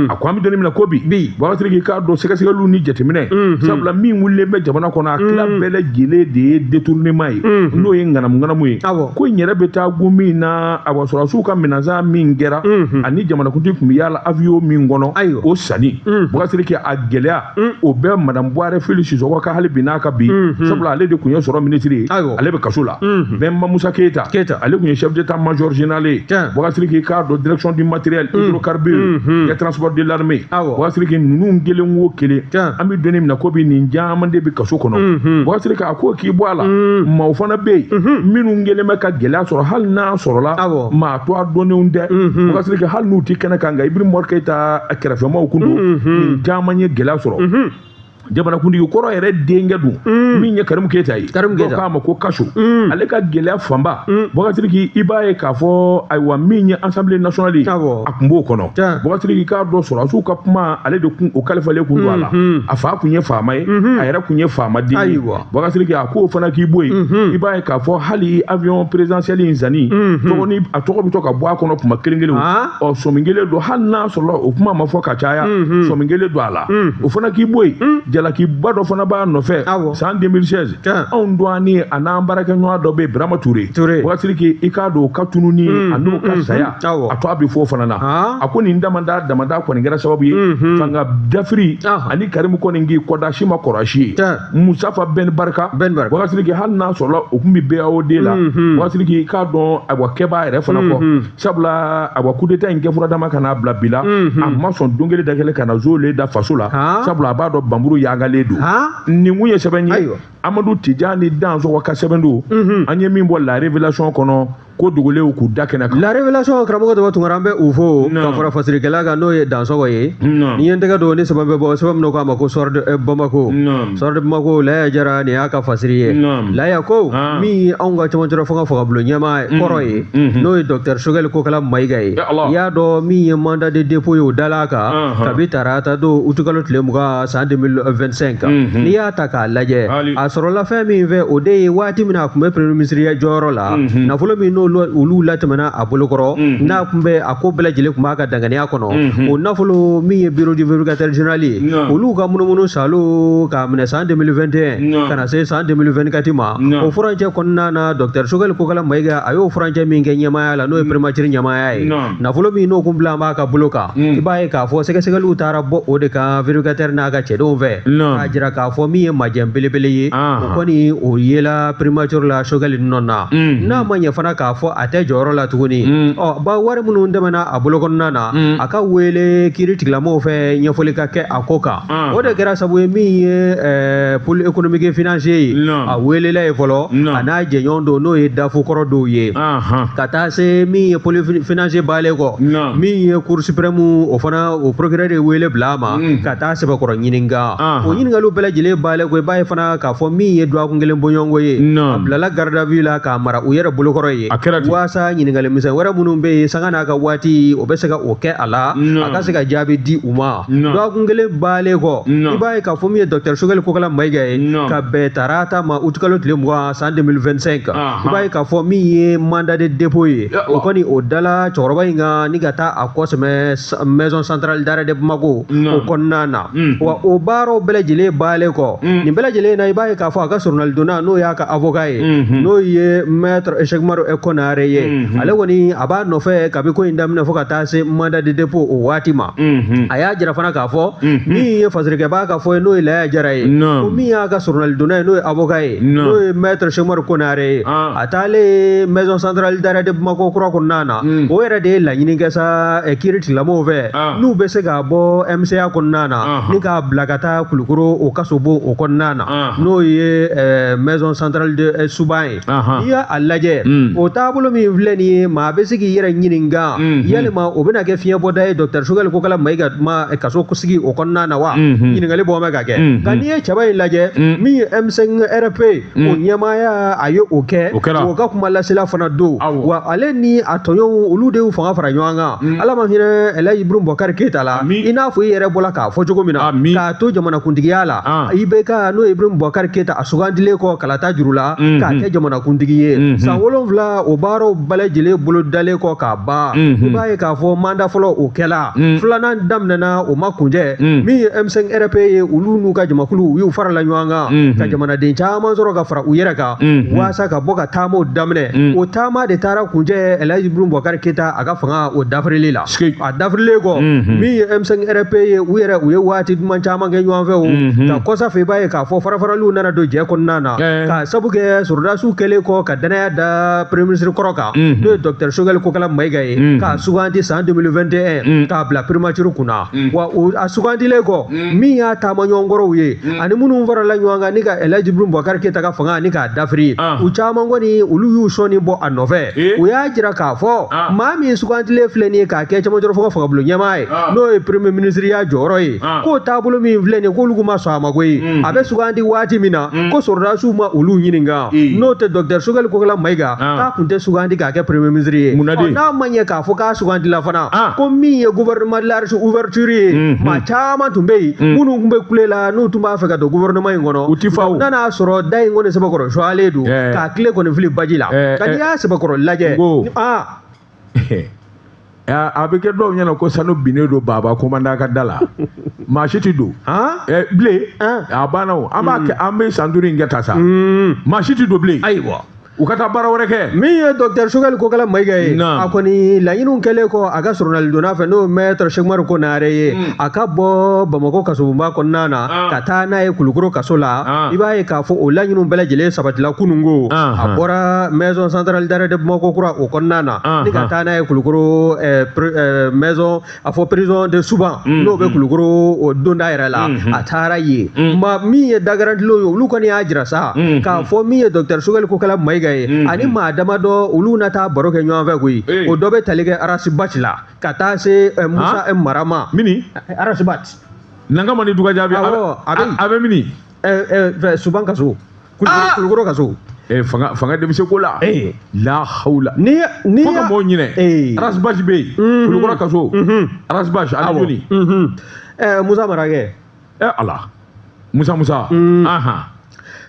[SPEAKER 1] a ko an bɛ don min na ko bi Bubakari Sidiki k'a dɔn sɛgɛsɛgɛliw ni jateminɛ sabula min wulilen bɛ jamana kɔnɔ a tila bɛɛ lajɛlen de ye détournement ye n'o ye ŋanamuŋanamu ye ko in yɛrɛ bɛ taa gun min na awa sɔrɔdasiw ka minɛnsan min kɛra ani jamanakuntigi tun bɛ yaala avion min kɔnɔ o sanni Bubakari Sidiki a gɛlɛya o bɛ madame Buwarɛ Fili Sisɔkɔ ka hali bi n'a ka bi sabula ale de tun ye sɔrɔ minisiri ye ale bɛ kaso la Bɛnba Musa Keyita ale tun ye chef d'état major général ye Bubakari Sidiki k'a dɔn direction du matériel hydrocarbures des transports de l'armée Bubakari Sidiki ninnu kelen o kelen an bɛ don min na ko bi nin caman de bɛ kaso kɔnɔ Bubakari Sidiki a ko k'i bɔ a la maaw fana bɛ yen minnu kɛlen bɛ ka gɛlɛya sɔrɔ hali n'a sɔrɔla maa to a dɔnnenw tɛ Bubakari Sidiki hali n'u tɛ kɛnɛ kan nka Ibrahim Boubacar Keïta kɛrɛfɛmaaw kun don nin caman ye gɛlɛya sɔrɔ jamanakuntigi kɔrɔ yɛrɛ denkɛ dun min ye Karimu Keyita ye dɔw k'a ma ko Kaso ale ka gɛlɛya fanba Bubakari Sidiki i b'a ye k'a fɔ ayiwa min ye Assemblée nationale ye a tun b'o kɔnɔ Bubakari Sidiki k'a dɔn sɔrɔdasiw ka kuma ale de kun o kalifalen kun don a la a fa kun ye faama ye a yɛrɛ kun ye faamaden ye Bubakari Sidiki a k'o fana k'i bɔ yen i b'a ye k'a fɔ hali avion présidentiel in sanni tɔgɔ ni a tɔgɔ bɛ to ka bɔ a kɔnɔ kuma kelen kelen ɔ sɔmi kelen don hali n'a sɔrɔla o kuma ma fɔ ka caya sɔmi kelen don a la o fana k'i bɔ yen jalakiba dɔ fana b'a nɔfɛ san 2016 anw dɔgɔnin a n'an baarakɛɲɔgɔn dɔ bɛ yen Birama Ture Bubakari Sidiki i k'a dɔn o ka tununi a n'o ka saya a to a bɛ fɔ o fana na a ko nin damada damada kɔni kɛra sababu ye fanga dafiri ani Karimu kɔni k'i kɔda si ma kɔrɔ si ye Mustafa Ben Barka Bubakari Sidiki hali n'a sɔrɔla o tun bɛ BAOD la Bubakari Sidiki i k'a dɔn ayiwa kɛbaa yɛrɛ fana kɔ sabula ayiwa coup d'état in kɛ furadama ka n'a bila bi la a ma sɔn don kelen da kelen ka na zo le da faso la sabula a b'a dɔn banburu yangalen don nin kun ye sɛbɛn ye. Amadu Tijani Dansɔgɔ ka sɛbɛn don, an ye min bɔ La Révélation kɔnɔ, ko dogolenw k'u da kɛnɛ kan.
[SPEAKER 2] La Révélation, karamɔgɔ Daba Tunkara, an bɛ u fo ka fara fasirikɛla kan, n'o ye Dansɔgɔ ye. Ni ye n tɛgɛ don ni sɛbɛn bɛ bɔ, sɛbɛn min k'a ma ko Soir de Bamako. Soir de Bamako, Laya Jara, nin y'a ka fasiri ye. Laya ko min ye anw ka cɛmancɛla fanga fangabulon ɲɛmaa kɔrɔ ye, n'o ye docteur Choguel Kokala Mayiga ye, i y'a dɔn min ye mandat de dépôt ye, o dala a kan kabi tarata don, utukalo tile 20 san 2025. N'i y'a ta k'a lajɛ, a sɔrɔla fɛn min fɛ, o de ye waati min na a tun bɛ premier ministre jɔyɔrɔ la, nafolo min n'olu olu latɛmɛna a bolokɔrɔ, n'a tun bɛ a ko bɛɛ lajɛlen tun b'a ka danganiya kɔnɔ, o nafolo min ye bureau du vérificateur général ye, olu ka munumunu salo k'a minɛ san 2021 ka na se san 2024 ma, o furancɛ kɔnɔna na, docteur Choguel Kokala Mayiga, a y'o furancɛ min kɛ ɲɛmaaya la, n'o ye primature ɲɛmaaya ye, nafolo min n'o kun bila b'a ka bolo kan, i b'a ye k'a fɔ sɛgɛsɛgɛliw taara bɔ o de kan vérificateur n'a ka cɛdenw fɛ, k'a jira k'a fɔ min ye majɛ belebele ye, o kɔni o yela primature la Choguel nɔ na. N'a ma ɲɛ fana k'a fɔ a tɛ jɔyɔrɔ la tuguni, ɔ ba wari minnu tɛmɛna a bolo kɔnɔna na, a ka wele kiiri tigilamɔgɔw fɛ, ɲɛfɔli ka kɛ a ko kan. O de kɛra sababu ye, min ye pôle économique financier ye, a welela ye fɔlɔ, a n'a jɛɲɔgɔn dɔw, n'o ye DAF kɔrɔ dɔw ye, ka taa se min ye pôle financier balen kɔ, min ye cour suprême, o fana o procureur ye wele bila a ma ka taa sɛbɛkɔrɔ ɲininka. O ɲininkaliw bɛɛ lajɛlen balen kɔ, i b'a ye fana k'a fɔ min ye dɔgɔkun kelen bɔɲɔgɔnko ye, a bilala garde à vue la k'a mara u yɛrɛ bolokɔrɔ ye, waasa ɲininkali misɛn wɛrɛ minnu bɛ yen, sanga n'a ka waati, o bɛ se ka o kɛ a la, a ka se ka jaabi di u ma. Dɔgɔkun kelen balen kɔ, i b'a ye k'a fɔ min ye docteur Choguel Kokala Mayiga ye, ka bɛn tarata ma, utukalo tile 20 san 2025, i b'a ye k'a fɔ min ye mandat de dépôt ye, o kɔni o dala cɛkɔrɔba in kan ni ka taa a kɔsɛmɛ maison centrale d'arrêt de Bamako o kɔnɔna na. Wa o baaraw bɛɛ lajɛlen balen kɔ, nin bɛɛ lajɛlen na, i b'a ye k'a fɔ a ka surunalidonna, n'o y'a ka avocat ye, n'o ye maître Cheick Umaru Konare ye, ale kɔni a b'a nɔfɛ kabi ko in daminɛ fo ka taa se mandat de dépôt o waati ma. A y'a jira fana k'a fɔ min ye fasirikɛbaa ka fɔ ye, n'o ye Laya Jara ye, ko min y'a ka surunalidonna ye, n'o ye avocat ye, n'o ye maître Cheick Umaru Konare ye, a taalen maison centrale d'arrêt de Bamako kura kɔnɔna na, o yɛrɛ de ye laɲini kɛ sa kiiri tigilamɔgɔw fɛ, n'u bɛ se k'a bɔ MCA kɔnɔna na ni k'a bila ka taa Kulukoro o kasobon o kɔnɔna na, n'o ye maison centrale de Suban ye. N'i y'a lajɛ, o taabolo min filɛ nin ye, maa bɛ se k'i yɛrɛ ɲininka yalima o bɛna kɛ fiɲɛbɔda ye docteur Choguel Kokala Mayiga ma kaso sigi o kɔnɔna na wa? Ɲininkali bɔ bɛ ka kɛ. Nka n'i ye cɛba in lajɛ, min ye M5 RP o ɲɛmaaya, a ye o kɛ, o ka kuma lasela fana don wa, ale ni a tɔɲɔgɔnw, olu de y'u fanga fara ɲɔgɔn kan. Ala ma hinɛ Elhaji Ibrahim Boubacar Keita la, i n'a fɔ i yɛrɛ bɔla k'a fɔ cogo min na, k'a to jamanakuntigiya la, IBK, n'o ye Ibrahim Boubacar Keita, a sugandilen kɔ kalata juru la k'a kɛ jamanakuntigi ye, san 7 o baaraw bɛɛ lajɛlen bolo dalen kɔ k'a ban, i b'a ye k'a fɔ mandat fɔlɔ o kɛla, filanan daminɛna, o ma kunjɛ. Min ye M5 RP ye, olu n'u ka jamakulu, u y'u farala ɲɔgɔn kan ka jamanaden caman sɔrɔ ka fara u yɛrɛ kan waasa ka bɔ ka taamaw daminɛ. O taama de taara kunjɛ Elhaji Ibrahim Boubacar Keita a ka fanga o dafirili la. A dafirilen kɔ, min ye M5 RP ye, u yɛrɛ u ye waati duman caman kɛ ɲɔgɔn fɛ o ka kɔsa fɛ, i b'a ye k'a fɔ farafaraliw nana don jɛ kɔnɔna na, ka sabu kɛ sɔrɔdasiw kɛlen kɔ ka danaya da premier ministre kɔrɔ kan, n'o ye docteur Choguel Kokala Mayiga ye, k'a suganti san 2021 k'a bila primature kunna. Wa a sugantilen kɔ, min y'a taama ɲɔgɔnkɔrɔw ye ani minnu farala ɲɔgɔn kan ni ka Elhaji Ibrahim Boubacar Keita ka fanga ni k'a dafiri, u caman kɔni olu y'u sɔnni bɔ a nɔfɛ. U y'a jira k'a fɔ maa min sugantilen filɛ nin ye k'a kɛ cɛmancɛ fanga fangabulon ɲɛmaa ye, n'o ye premier ministre ya jɔyɔrɔ ye, k'o taabolo min filɛ nin ye, k'olu ma sɔn a ma koyi. A bɛ sugandi waati min na, ko sɔrɔdasiw ma olu ɲininka, n'o tɛ docteur Choguel Kokala Mayiga k'a tun tɛ sugandi k'a kɛ premier ministre ye. N'a ma ɲɛ k'a fɔ k'a sugandila fana, ko min ye gouvernement large ouverture ye, maa caman tun bɛ yen minnu tun bɛ kule la, n'u tun b'a fɛ ka don gouvernement in kɔnɔ,
[SPEAKER 1] u ti fa o.
[SPEAKER 2] N'a y'a sɔrɔ da in kɔni sɛbɛkɔrɔ suwalen don k'a tile kɔni fili baji la, nka n'i y'a sɛbɛkɔrɔ lajɛ,
[SPEAKER 1] a bɛ kɛ dɔw ɲɛna ko sanu binnen don baba commandant ka da la, maa si tɛ don bilen. A banna o, an b'a kɛ, an bɛ san 5 in kɛ ta sa, maa si tɛ don bilen.
[SPEAKER 2] Ayiwa.
[SPEAKER 1] U ka taa baara wɛrɛ kɛ.
[SPEAKER 2] Min ye docteur Choguel Kokala Mayiga ye, a kɔni laɲiniw kɛlen kɔ a ka soronalidonna fɛ, n'o ye maître Cheick Umaru Konare ye, a ka bɔ Bamakɔ kasobonba kɔnɔna na ka taa n'a ye Kulukoro kaso la. I b'a ye k'a fɔ o laɲiniw bɛɛ lajɛlen sabatila kununko. A bɔra maison centrale d'arrêt de Bamakɔ kura o kɔnɔna na ni ka taa n'a ye Kulukoro maison, a fɔ prison de Suban, n'o bɛ Kulukoro o donda yɛrɛ la. A taara yen, maa min ye dagarantilenw ye, olu kɔni y'a jira sa k'a fɔ min ye docteur Choguel Kokala Mayiga ye ani maa damadɔ, olu na taa baro kɛ ɲɔgɔn fɛ koyi. O dɔ bɛ tali kɛ Ras Bath la ka taa se Musa Mara ma.
[SPEAKER 1] Mini?
[SPEAKER 2] Ras Bath.
[SPEAKER 1] Nanga ma ni duga jaabi. A bɛ mini?
[SPEAKER 2] Suban kaso, Kulukoro kaso.
[SPEAKER 1] Fanga de bɛ se ko la. La hawla.
[SPEAKER 2] Ni ni
[SPEAKER 1] fo ka mɔgɔw ɲinɛ. Ras Bath bɛ yen. Kulukoro kaso. Ras Bath ani joli?
[SPEAKER 2] Musa Mara kɛ.
[SPEAKER 1] Ala. Musa Musa.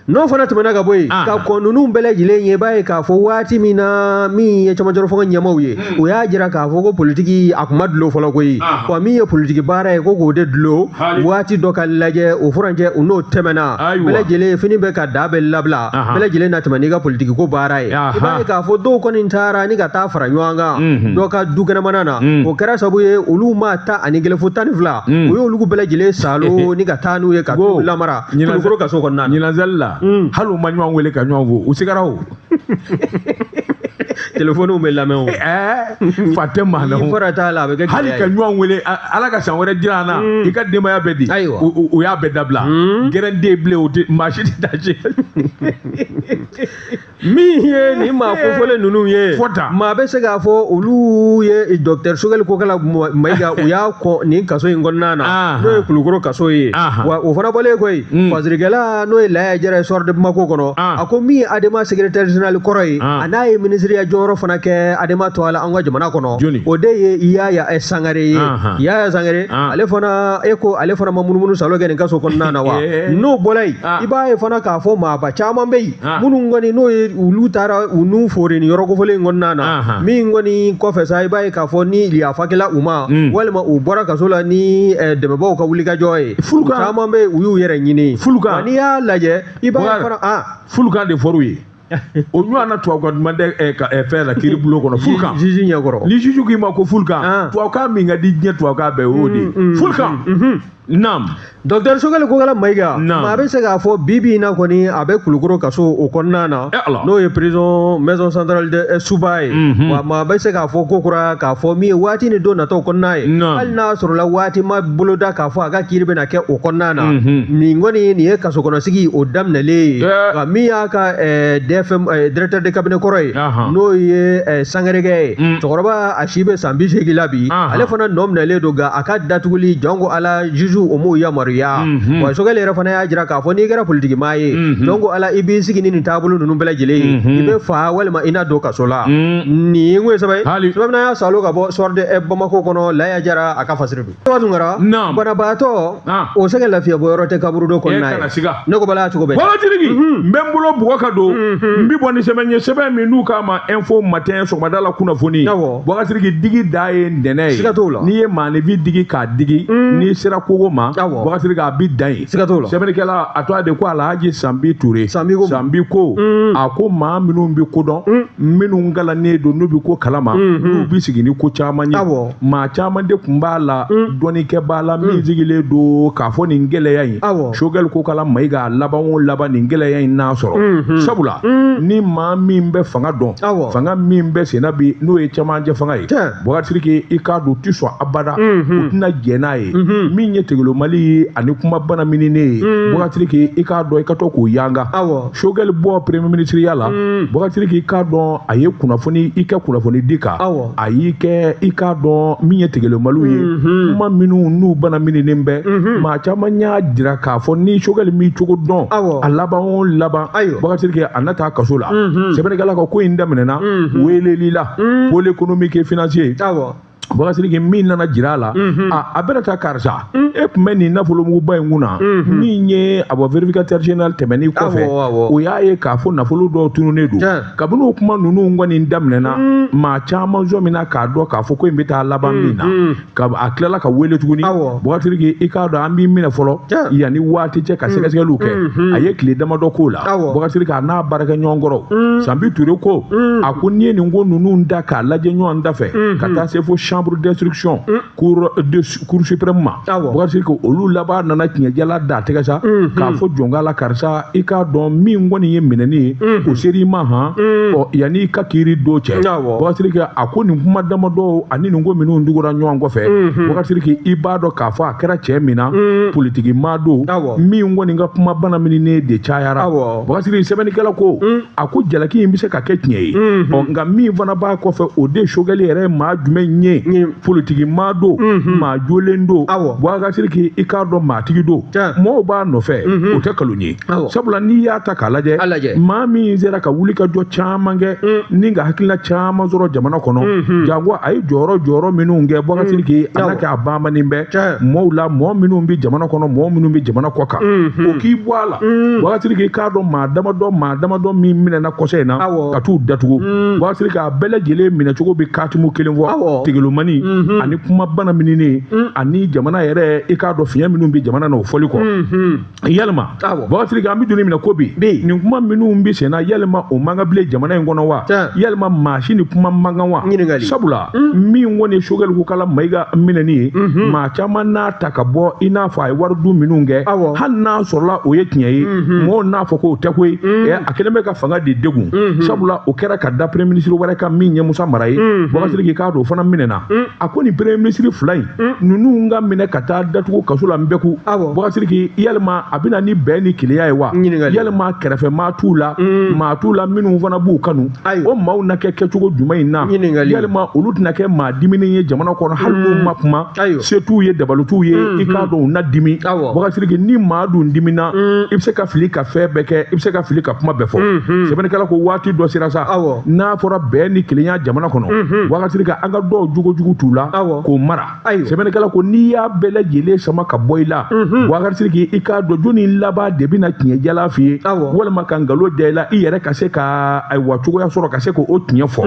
[SPEAKER 2] N'o fana tɛmɛna ka bɔ yen, ka kɔn ninnu bɛɛ lajɛlen ye, i b'a ye k'a fɔ waati min na min ye camancɛrɔ fanga ɲɛmaaw ye, o y'a jira k'a fɔ ko politiki a kun ma dulon fɔlɔ koyi. Wa min ye politiki baara ye, ko k'o de dulon waati dɔ ka lajɛ o furancɛ, o n'o tɛmɛna, bɛɛ lajɛlen fini bɛ ka da bɛ labila, bɛɛ lajɛlen na tɛmɛ n'i ka politiki ko baara ye. I b'a ye k'a fɔ dɔw kɔni taara ni ka taa fara ɲɔgɔn kan dɔ ka du kɛnɛmana na, o kɛra sababu ye olu ma 11 fo 12, o y'olu bɛɛ lajɛlen salo ni ka taa n'u ye ka t'u lamara Kulukoro kaso kɔnɔna
[SPEAKER 1] na. Hali u ma ɲɔgɔn wele ka ɲɔgɔn fo, u sigara o.
[SPEAKER 2] Telefɔniw bɛ lamɛn o.
[SPEAKER 1] Fa tɛ maa la o.
[SPEAKER 2] Ni fɔra t'a la, a bɛ kɛ gɛlɛya ye.
[SPEAKER 1] Hali ka ɲɔgɔn wele, Ala ka san wɛrɛ jira an na, i ka denbaya bɛɛ di.
[SPEAKER 2] Ayiwa.
[SPEAKER 1] O y'a bɛɛ dabila. Gɛrɛnden bilen, o tɛ maa si tɛ taa se.
[SPEAKER 2] Min ye nin maa kofɔlen ninnu ye, maa bɛ se k'a fɔ olu ye docteur Choguel Kokala Mayiga, u y'a kɔn nin kaso in kɔnɔna na, n'o ye Kulukoro kaso ye. Wa o fana bɔlen kɔ yen, fasirikɛla n'o ye Laya Jara ye Soir de Bamako kɔnɔ, a ko min ye ADEMA secrétaire général kɔrɔ ye, a n'a ye ministeriya jɔyɔrɔ fana kɛ ADEMA tɔgɔ la an ka jamana kɔnɔ, o de ye Yaya Sangare ye. Yaya Sangare, ale fana, e ko ale fana ma munumunu salo kɛ nin kaso kɔnɔna na wa? N'o bɔra yen, i b'a ye fana k'a fɔ maaba caman bɛ yen minnu kɔni n'o ye olu taara u n'u fori nin yɔrɔ kofɔlen in kɔnɔna na, min kɔni kɔfɛ sa, i b'a ye k'a fɔ ni yafa kɛla u ma, walima u bɔra kaso la ni dɛmɛbaaw ka wulikajɔ ye, caman bɛ u y'u yɛrɛ ɲini.
[SPEAKER 1] Fulukan,
[SPEAKER 2] n'i y'a lajɛ, i b'a ye fana
[SPEAKER 1] fulukan de fɔr'u ye. O ɲɔgɔn na tubabukan duman tɛ fɛn la kiiri bulon kɔnɔ, fulukan.
[SPEAKER 2] Juge ɲɛkɔrɔ.
[SPEAKER 1] Ni juge k'i ma ko fulukan, tubabukan min ka di diɲɛ tubabukan bɛɛ, o y'o de ye. Fulukan. Naam.
[SPEAKER 2] Docteur Choguel Kokala Mayiga, maa bɛ se k'a fɔ bi bi in na kɔni a bɛ Kulukoro kaso o kɔnɔna na, n'o ye prison maison centrale de Suba ye. Wa maa bɛ se k'a fɔ ko kura k'a fɔ min ye waati ni don nataw kɔnɔna ye, hali n'a sɔrɔla waati ma boloda k'a fɔ a ka kiiri bɛna kɛ o kɔnɔna na, nin kɔni nin ye kaso kɔnɔsigi o daminɛlen ye. Nka min y'a ka DFM directeur de cabinet kɔrɔ ye, n'o ye Sangarekɛ ye, cɛkɔrɔba a si bɛ san 80 la bi, ale fana nɔ minɛlen don, nka a ka datuguli janko Ala juge o m'o yamaruya. Wa Choguel yɛrɛ fana y'a jira k'a fɔ n'i kɛra politiki maa ye, donc Ala i b'i sigi ni nin taabolo ninnu bɛɛ lajɛlen ye, i bɛ fa walima i na don kaso la. Nin ye n ko ye sɛbɛn ye, sɛbɛn min y'a salo ka bɔ Soir de Bamako kɔnɔ, Laya Jara a ka fasiri don. Tunkara, banabaatɔ o sɛgɛn lafiya bɔ yɔrɔ tɛ kaburudo kɔnɔna ye. Ne ko bala cogo bɛɛ.
[SPEAKER 1] Walatigi, n bɛ n bolo bugɔ ka don, n bɛ bɔ ni sɛbɛn ye, sɛbɛn min n'u k'a ma Info Matin sɔgɔmada la kunnafoni. Wagatigi digi da ye ntɛnɛn ye.
[SPEAKER 2] Siga t'o la.
[SPEAKER 1] N'i ye maaninfin digi k'a digi, n'i sera kogo ma, wagatigi a bi dan yen.
[SPEAKER 2] Siga t'o la.
[SPEAKER 1] Sɛbɛnnikɛla a tɔgɔ de ko Alhaji Sanbi Ture. Sanbi ko a ko maa minnu bɛ ko dɔn, minnu kalannen don, n'u bɛ ko kalama, n'u bɛ sigi ni ko caman ye. Maa caman de tun b'a la, dɔnnikɛbaa la min sigilen don k'a fɔ nin gɛlɛya in. Choguel Kokala Mayiga laban o laban nin gɛlɛya in n'a sɔrɔ. Sabula ni maa min bɛ fanga dɔn, fanga min bɛ senna bi n'o ye cɛmancɛ fanga ye, Boubacar i k'a dɔn u tɛ sɔn abada, u tɛna jɛn n'a ye. Min ye Tegelo Mali ani kuma bana mininen ye, Boubacar i k'a dɔn i ka to k'o yanga. Choguel bɔ premier ministre ya la, Boubacar i k'a dɔn a ye kunnafoni i kɛ kunnafoni di kan, a y'i kɛ i k'a dɔn min ye Tegelo Mali ye, kuma minnu n'u bana mininen bɛ, maa caman y'a jira k'a fɔ ni Choguel m'i cogo dɔn, a laban o laban, Boubacar a na taa kaso la. Sɛbɛnnikɛla ka ko in daminɛna weleli la, pôle économique et financier. Boubacar Sidiki min nana jira a la, a bɛna taa karisa, e tun bɛ nin nafolomuguba in kunna min ye a bɔ vérificateur général tɛmɛn'i kɔfɛ, o y'a ye k'a fɔ nafolo dɔw tununnen don. Kabini o kuma ninnu kɔni daminɛna, maa caman sɔmina k'a dɔn k'a fɔ ko in bɛ taa laban min na. A tilala ka wele tuguni, Boubacar Sidiki, i k'a dɔn an b'i minɛ fɔlɔ yanni waati cɛ ka sɛgɛsɛgɛliw kɛ. A ye tile damadɔ k'o la. Boubacar Sidiki, a n'a baarakɛ ɲɔgɔn kɔrɔ Sanbi Ture ko, a ko n'i ye nin ko ninnu da k'a lajɛ ɲɔgɔn da fɛ ka taa se fo chambre d'instruction, cour suprême ma, Boubacar Sidiki, olu laban nana tiɲɛjala da tɛgɛ sa k'a fɔ jɔnka la, karisa, i k'a dɔn min kɔni ye minɛni ye, o ser'i ma han ɔ yanni i ka kiiri don cɛ. Boubacar Sidiki, a ko nin kuma damadɔ ani nin ko minnu dugura ɲɔgɔn kɔfɛ, Boubacar Sidiki, i b'a dɔn k'a fɔ a kɛra cɛ min na, politiki maa don min kɔni ka kuma bana mininen de cayara. Boubacar Sidiki, sɛbɛnnikɛla ko, a ko jalaki in bɛ se ka kɛ tiɲɛ ye, ɔ nka min fana b'a kɔfɛ, o de Choguel yɛrɛ ye maa jumɛn ye? Politiki maa don, maa jolen don. Boubacar Sidiki, i k'a dɔn maatigi don, mɔgɔw b'a nɔfɛ, o tɛ nkalon ye. Sabula n'i y'a ta k'a lajɛ, maa min sera ka wuli ka jɔ caman kɛ ni ka hakilina caman sɔrɔ jamana kɔnɔ, janko a ye jɔyɔrɔ minnu kɛ, Boubacar Sidiki, a n'a kɛ a banbannen bɛ mɔɔw la, mɔgɔ minnu bɛ jamana kɔnɔ, mɔgɔ minnu bɛ jamana kɔ kan, o k'i bɔ a la. Boubacar Sidiki, i k'a dɔn maa damadɔ min minɛna kɔsɛ in na ka t'u datugu, Boubacar Sidiki, a bɛɛ lajɛlen minɛcogo bɛ katimu kelen fɔ, tegelomani ani kuma bana mininen ani jamana yɛrɛ, i k'a dɔn fiɲɛ minnu bɛ jamana na, o fɔli kɔ. Yalima Boubacar Sidiki, an bɛ don minɛ ko bi, nin kuma minnu bɛ senna, yalima o man kan bilen jamana in kɔnɔ wa? Yalima maa si ni kuma man kan wa? Sabula min kɔni ye Choguel Kokalla Maïga minɛni ye, maa caman n'a ta ka bɔ i n'a fɔ a ye wari dun minnu kɛ, hali n'a sɔrɔla o ye tiɲɛ ye, mɔgɔw n'a fɔ k'o tɛ koyi, a kɛlen bɛ ka fanga de degun. Sabula o kɛra ka da premier ministre wɛrɛ kan min ye Musa Mara ye. Boubacar Sidiki, k'a dɔn o fana minɛna. A ko nin premier ministre fila in ninnu ka minɛ ka taa datugu kaso la nbɛku, Boubacar Sidiki, yalima a bɛna ni bɛn ni kelenya ye wa? Yalima kɛrɛfɛ maa t'u la, maa t'u la minnu fana b'u kanu, o maaw na kɛ kɛcogo jumɛn in na? Yalima olu tɛna kɛ maa diminen ye jamana kɔnɔ, hali n'u ma kuma, se t'u ye, dabali t'u ye, i k'a dɔn u na dimi. Boubacar Sidiki, ni maa dun dimina, i bɛ se ka fili ka fɛn bɛɛ kɛ, i bɛ se ka fili ka kuma bɛɛ fɔ. Sɛbɛnnikɛla ko waati dɔ sera sa, n'a fɔra bɛn ni kelenya jamana kɔnɔ, Boubacar Sidiki, an ka dɔw jogojugu t'u la k'o mara. Sɛbɛnnikɛla ko n'i y'a bɛɛ lajɛlen sama ka bɔ i la, Boubacar Sidiki, i k'a dɔn jɔnni laban de bɛna tiɲɛ jala f'i ye walima ka nkalon da i la, i yɛrɛ ka se ka ayiwa cogoya sɔrɔ ka se k'o tiɲɛ fɔ.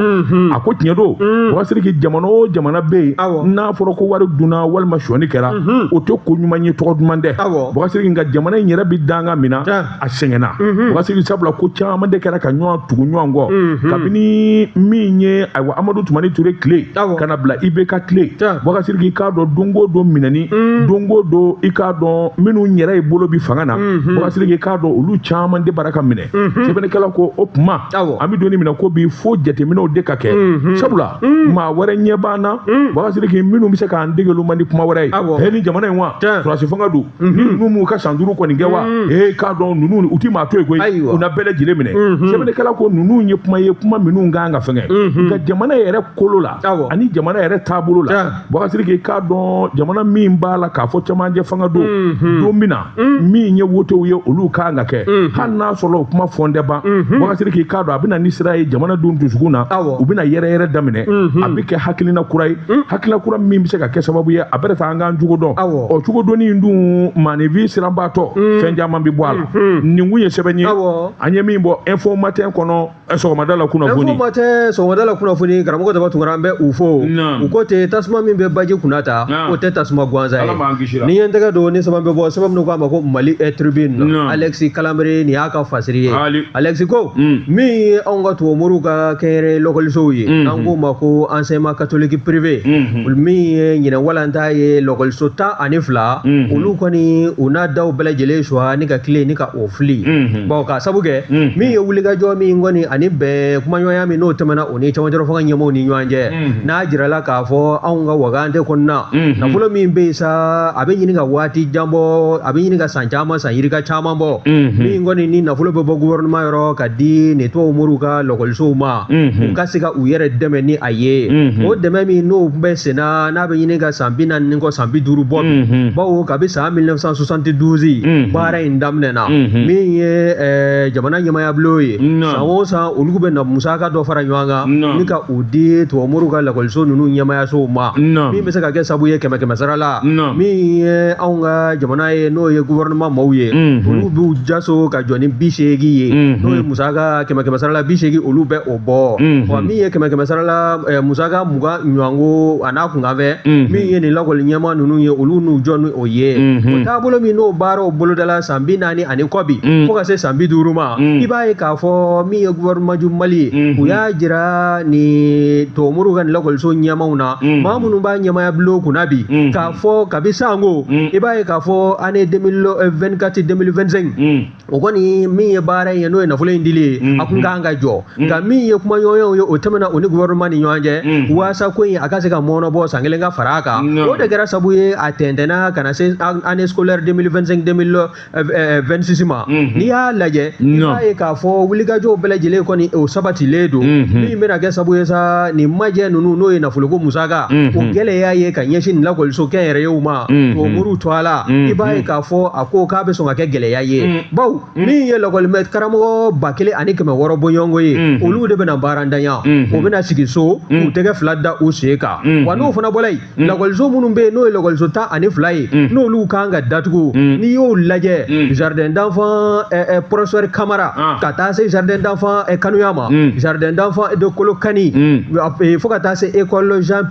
[SPEAKER 1] A ko tiɲɛ don, Boubacar Sidiki, jamana o jamana bɛ yen n'a fɔra ko wari dunna walima sɔnni kɛra, o tɛ ko ɲuman ye, tɔgɔ duman tɛ. Boubacar Sidiki, nka jamana in yɛrɛ bɛ danga min na, a sɛgɛnna. Boubacar Sidiki, sabula ko caman de kɛra ka ɲɔgɔn tugu ɲɔgɔn kɔ, kabini min ye ayiwa Amadu Tumani Ture tile ka na bila IBK tile. Boubacar Sidiki, k'a dɔn don o don minɛni, don o don, i k'a dɔn minnu yɛrɛ ye bolo bi fanga na, Boubacar Sidiki, k'a dɔn olu caman de bara ka minɛ. Sɛbɛnnikɛla ko o tuma an bɛ don min na ko bi, fo jateminɛw de ka kɛ, sabula maa wɛrɛ ɲɛ b'an na, Boubacar Sidiki, minnu bɛ se k'an dege olu man di kuma wɛrɛ ye. He, ni jamana in wa sɔrɔdasi fanga don, ni ninnu m'u ka san 5 kɔni kɛ wa, ee k'a dɔn ninnu u ti maa to yen koyi, u na bɛɛ lajɛlen minɛ. Sɛbɛnnikɛla ko ninnu ye kuma ye, kuma minnu kan ka fɛngɛ, nka jamana yɛrɛ kolo la ani jamana yɛrɛ taabolo la, Boubacar Sidiki, k'a dɔn jamana min b'a la k'a fɔ cɛmancɛ fanga don, don min na min ye wotew ye, olu kan ka kɛ, hali n'a sɔrɔ o kuma fɔn tɛ ban. Boubacar Sidiki, k'a dɔn a bɛna ni sira ye jamanadenw dusukun na, u bɛna yɛrɛ yɛrɛ daminɛ, a bɛ kɛ hakilina kura ye, hakilina kura min bɛ se ka kɛ sababu ye a bɛna taa an k'an cogo dɔn. Ɔ cogo dɔnni in dun, maaninfin siranbaatɔ, fɛn caman bɛ bɔ a la. Nin kun ye sɛbɛn ye an ye min bɔ Info Matin kɔnɔ sɔgɔmada la kunnafoni.
[SPEAKER 2] Info Matin sɔgɔmada la kunnafoni, karamɔgɔ Daba Tunkara, an bɛ u fo. U ko ten, tasuma min bɛ baji kunna ta, o tɛ tasuma gansan ye. Ni ye n tɛgɛ don ni sɛbɛn bɛ bɔ, sɛbɛn min ko a ma ko Mali Tribune, Alexis Kalambry, nin y'a ka fasiri ye. Alexis ko min ye anw ka tubabumoriw ka kɛnyɛrɛye lɔkɔlisow ye, n'an k'o ma ko enseignement catholique privé, min ye ɲinɛ walanta ye lɔkɔliso 12, olu kɔni u n'a daw bɛɛ lajɛlen suwa ni ka tile ni ka o fili. Bon, k'a sabu kɛ min ye wulikajɔ min kɔni ani bɛn kumaɲɔgɔnya min n'o tɛmɛna o ni cɛmancɛ fanga ɲɛmaaw ni ɲɔgɔn cɛ, n'a jirala k'a fɔ anw ka wagante kɔnɔna nafolo min bɛ yen sa, a bɛ ɲini ka waati jan bɔ, a bɛ ɲini ka san caman, san yirika caman bɔ, min kɔni ni nafolo bɛ bɔ gouvernement yɔrɔ ka di nin tubabu moriw ka lɔkɔlisow ma, u ka se ka u yɛrɛ dɛmɛ ni a ye. O dɛmɛ min n'o bɛ senna, n'a bɛ ɲini ka san 40 ni kɔ, san 50 bɔ, bawo kabi san 1972 baara in daminɛna, min ye jamana ɲɛmaayabulon ye, san o san olu bɛ na musaka dɔ fara ɲɔgɔn kan ni ka u di tubabumoriw ka lakɔliso ninnu ɲɛmayasow ma min bɛ se ka kɛ sabu ye kɛmɛ kɛmɛ sara la min ye anw ka jamana ye n'o ye gouvernement maaw ye olu b'u jaso ka jɔ ni 80 ye n'o ye musaka kɛmɛ kɛmɛ sara la 80 olu bɛ o bɔ wa min ye kɛmɛ kɛmɛ sara la musaka 20 ɲɔgɔnko a n'a kunkanfɛ min ye nin lakɔli ɲɛmaa ninnu ye olu n'u jɔ ni o ye o taabolo min n'o baaraw bolodala san 40 ani kɔ bi fo ka se san 50 ma i b'a ye k'a fɔ min ye gouvernement du Mali ye u y'a jira ni tubabumoriw ka nin lakɔliso ɲɛmaaw na maa minnu b'a ɲɛmaaya bulon kunna bi k'a fɔ kabi sango i b'a ye k'a fɔ année 2024 2025 o kɔni min ye baara in ye n'o ye nafolo in dili ye a kun kan ka jɔ nka min ye kumaɲɔgɔnyaw ye o tɛmɛna o ni gouvernement ni ɲɔgɔn cɛ waasa ko in a ka se ka mɔnɔbɔ san kelen ka fara a kan o de kɛra sabu ye a tɛntɛnna ka na se année scolaire 2025 2026 ma n'i y'a lajɛ i b'a ye k'a fɔ wulikajɔw bɛɛ lajɛlen kɔni o sabatilen don min bɛna kɛ sabu ye sa nin majɛ ninnu n'o ye nafoloko musaka o gɛlɛya ye ka ɲɛsin nin lakɔliso kɛnyɛrɛyew ma o muru to a la i b'a ye k'a fɔ a ko k'a bɛ sɔn ka kɛ gɛlɛya ye bawo min ye lakɔlimɛ karamɔgɔ 1600 bɔɲɔgɔnko ye olu de bɛna baarantanya o bɛna sigi so k'u tɛgɛ fila da u sen kan wa n'o fana bɔra yen lakɔliso minnu bɛ yen n'o ye lakɔliso 12 ye n'olu kan ka datugu n'i y'o lajɛ jardin d'enfant professeur Kamara ka taa se jardin d'enfant Kanuya ma jardin d'enfant de Kolokani fo ka taa se école Jean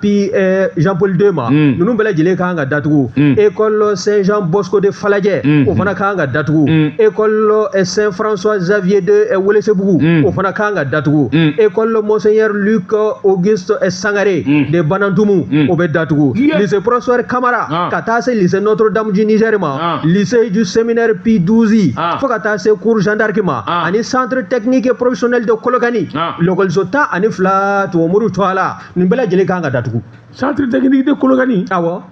[SPEAKER 2] Paul II ma ninnu bɛɛ lajɛlen kan ka datugu école Saint Jean Bosco de Falajɛ o fana kan ka datugu école Saint François Xavier de Welesebugu o fana kan ka datugu école Monseigneur Luc Auguste Sangaré de Banantumu o bɛ datugu lycée professeur Kamara ka taa se lycée Notre-Dame du Niger ma lycée du séminaire Pie XII fo ka taa se cours Jeanne d'Arc ma ani centre technique et professionnel de Kolokani lakɔliso 12 tubabumoriw to a la nin bɛɛ lajɛlen kan ka datugu.
[SPEAKER 1] Centre technique de Kolokani.
[SPEAKER 2] Awɔ.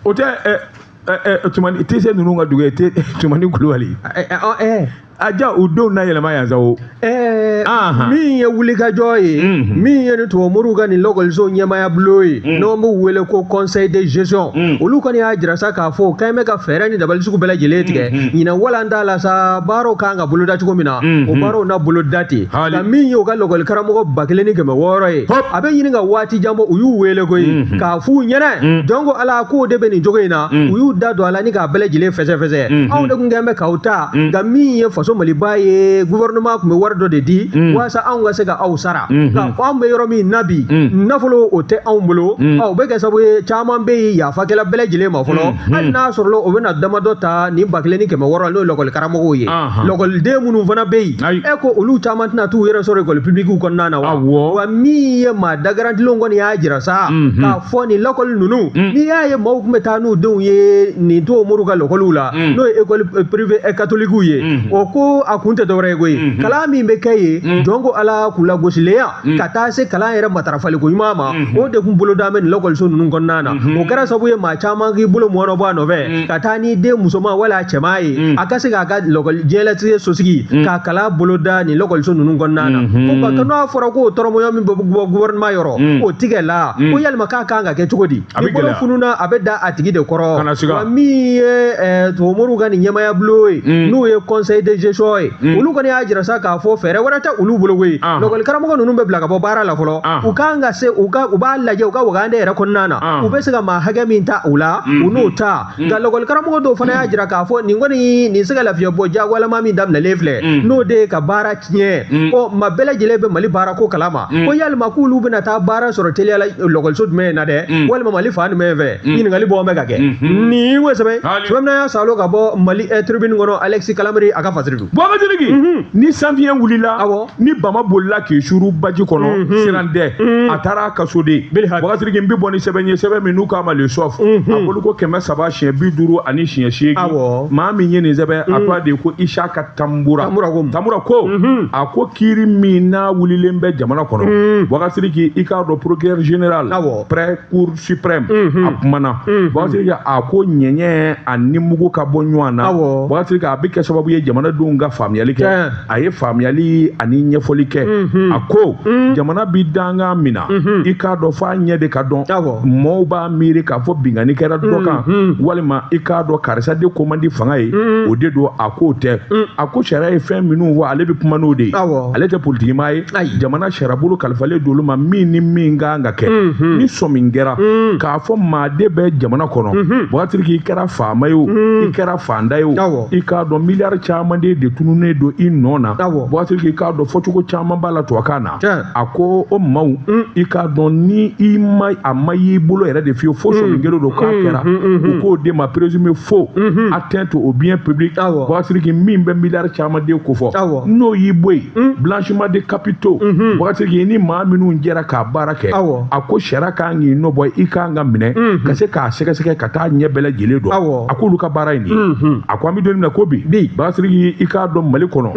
[SPEAKER 1] O tɛ Tumani TC ninnu ka dugu ye Tumani Kulubali. A ja u denw na yɛlɛma yan sa o.
[SPEAKER 2] Min ye wulikajɔ ye min ye ni tubabumoriw ka nin lakɔliso ɲɛmaaya bulon ye n'an b'u wele ko conseil de gestion olu kɔni y'a jira sa k'a fɔ k'an bɛ ka fɛɛrɛ ni dabali sugu bɛɛ lajɛlen tigɛ ɲinan walan t'a la sa baaraw kan ka boloda cogo min na o baaraw na boloda ten nka min ye u ka lakɔli karamɔgɔ 1600 ye a bɛ ɲini ka waati jan bɔ u y'u wele koyi k'a f'u ɲɛna jɔn ko Ala k'o de bɛ nin cogo in na u y'u da don a la ni k'a bɛɛ lajɛlen fɛsɛfɛsɛ anw de kun kɛn bɛ k'aw ta nka min ye faso Maliba ye gouvernement tun bɛ wari dɔ de di walasa anw ka se ka aw sara nka anw bɛ yɔrɔ min na bi nafolo o tɛ anw bolo o bɛ kɛ sababu ye caman bɛ yen yafakɛla bɛɛ lajɛlen ma fɔlɔ hali n'a sɔrɔla o bɛna damadɔ ta nin 1600 n'o ye lakɔli karamɔgɔw ye lakɔliden minnu fana bɛ yen e ko olu caman tɛna t'u yɛrɛ sɔrɔ ekɔli publikiw kɔnɔna na wa wa min ye maa dagarantilenw kɔni y'a jira sa k'a fɔ nin lakɔli ninnu n'i y'a ye maaw tun bɛ taa n'u denw ye nin tubabumoriw ka lakɔliw la n'o ye école privée catholique ye o ko a kun tɛ dɔwɛrɛ ye koyi kalan min bɛ kɛ yen jɔn ko Ala k'u lagosilenya ka taa se kalan yɛrɛ matarafaliko ɲuman ma o de kun boloda bɛ nin lakɔliso ninnu kɔnɔna na o kɛra sababu ye maa caman k'i bolo mɔnɔ bɔ a nɔfɛ ka taa n'i den musoman wala a cɛman ye a ka se k'a ka lakɔli diɲɛlatigɛ sosigi k'a kalan boloda nin lakɔliso ninnu kɔnɔna na ko nka n'a fɔra k'o tɔrɔmɔɲɔ min bɛ bɔ gouvernement yɔrɔ o tigɛ la ko yalima k'a kan ka kɛ cogo di ni bolo fununa a bɛ da a tigi de kɔrɔ wa min ye tubabumoriw ka nin ɲɛmaaya bulon ye n'o ye conseil de gestion ye olu kɔni y'a jira sa k'a fɔ fɛɛrɛ wɛrɛ tɛ olu bolo koyi lakɔli karamɔgɔ ninnu bɛ bila ka bɔ baara la fɔlɔ u kan ka se u ka u b'a lajɛ u ka wagande yɛrɛ kɔnɔna na u bɛ se ka maa hakɛ min ta u la u n'o ta nka lakɔli karamɔgɔ dɔw fana y'a jira k'a fɔ nin kɔni nin se ka lafiya bɔ jagoyalama min daminɛlen filɛ n'o de ye ka baara tiɲɛ ɔ maa bɛɛ lajɛlen bɛ Mali baara ko kalama ko yalima k'olu bɛna taa baara sɔrɔ teliya la lakɔliso jumɛn na dɛ walima Mali fan jumɛn fɛ ɲininkali bɔ bɛ ka kɛ nin wo sɛbɛn sɛbɛn y'a salo ka bɔ Mali tribune kɔnɔ Alexis Kalamiri a ka fasiri don.
[SPEAKER 1] Baba Sidiki ni sanfiɲɛ wulila ni bama bolila k'i suru baji kɔnɔ siran tɛ a taara a ka so de. Baba Sidiki n bɛ bɔ ni sɛbɛn ye sɛbɛn min n'u k'a ma le soif a bolo ko 300 50 ni siɲɛ 8 maa min ye nin sɛbɛn a tɔgɔ de ko Isaka Tambura Tambura ko a ko kiiri min n'a wulilen bɛ jamana kɔnɔ Baba Sidiki i k'a dɔn procureur général près cour suprême a kumana Baba Sidiki a ko ɲɛɲɛ ani mugu ka bɔ ɲɔgɔn na Baba Sidiki a bɛ kɛ sababu ye jamanadenw jamanadenw ka faamuyali kɛ. A ye faamuyali ani ɲɛfɔli kɛ. A ko jamana bi dankan min na, i k'a dɔn f'a ɲɛ de ka dɔn. Mɔɔw b'a miiri k'a fɔ binkanni kɛra dɔ kan, walima i k'a dɔn karisa de ko man di fanga ye, o de don. A k'o tɛ. A ko sariya ye fɛn minnu fɔ, ale bɛ kuma n'o de ye. Ale tɛ politikimaa ye. Jamana sariyabolo kalifalen don olu ma, min ni min kan ka kɛ. Ni sɔmi kɛra k'a fɔ maa de bɛ jamana kɔnɔ, Bubakari Sidiki, i kɛra faama ye o, i kɛra fanda ye o, i k'a dɔn miliyari caman de tununnen don i nɔ na. Bubakari Sidiki, i k'a dɔn fɔcogo caman b'a la tubabukan na. A ko o maaw, i k'a dɔn ni i ma a ma y'i bolo yɛrɛ de fiyewu, fo sɔmi kelen don k'a kɛra, u k'o de ma présumé faux atteinte au bien public. Bubakari Sidiki, min bɛ miliyari caman de kofɔ, n'o y'i bɔ yen, blanchiment de capitaux, Bubakari Sidiki, ni maa minnu jɛra k'a baara kɛ, a ko sariya kan k'i nɔ bɔ, i kan ka minɛ ka se k'a sɛgɛsɛgɛ ka taa ɲɛ bɛɛ lajɛlen dɔn. A k'olu ka baara ye nin ye. A ko an bɛ don min na ko bi, Bubakari Sidiki, i k'a dɔn Mali kɔnɔ,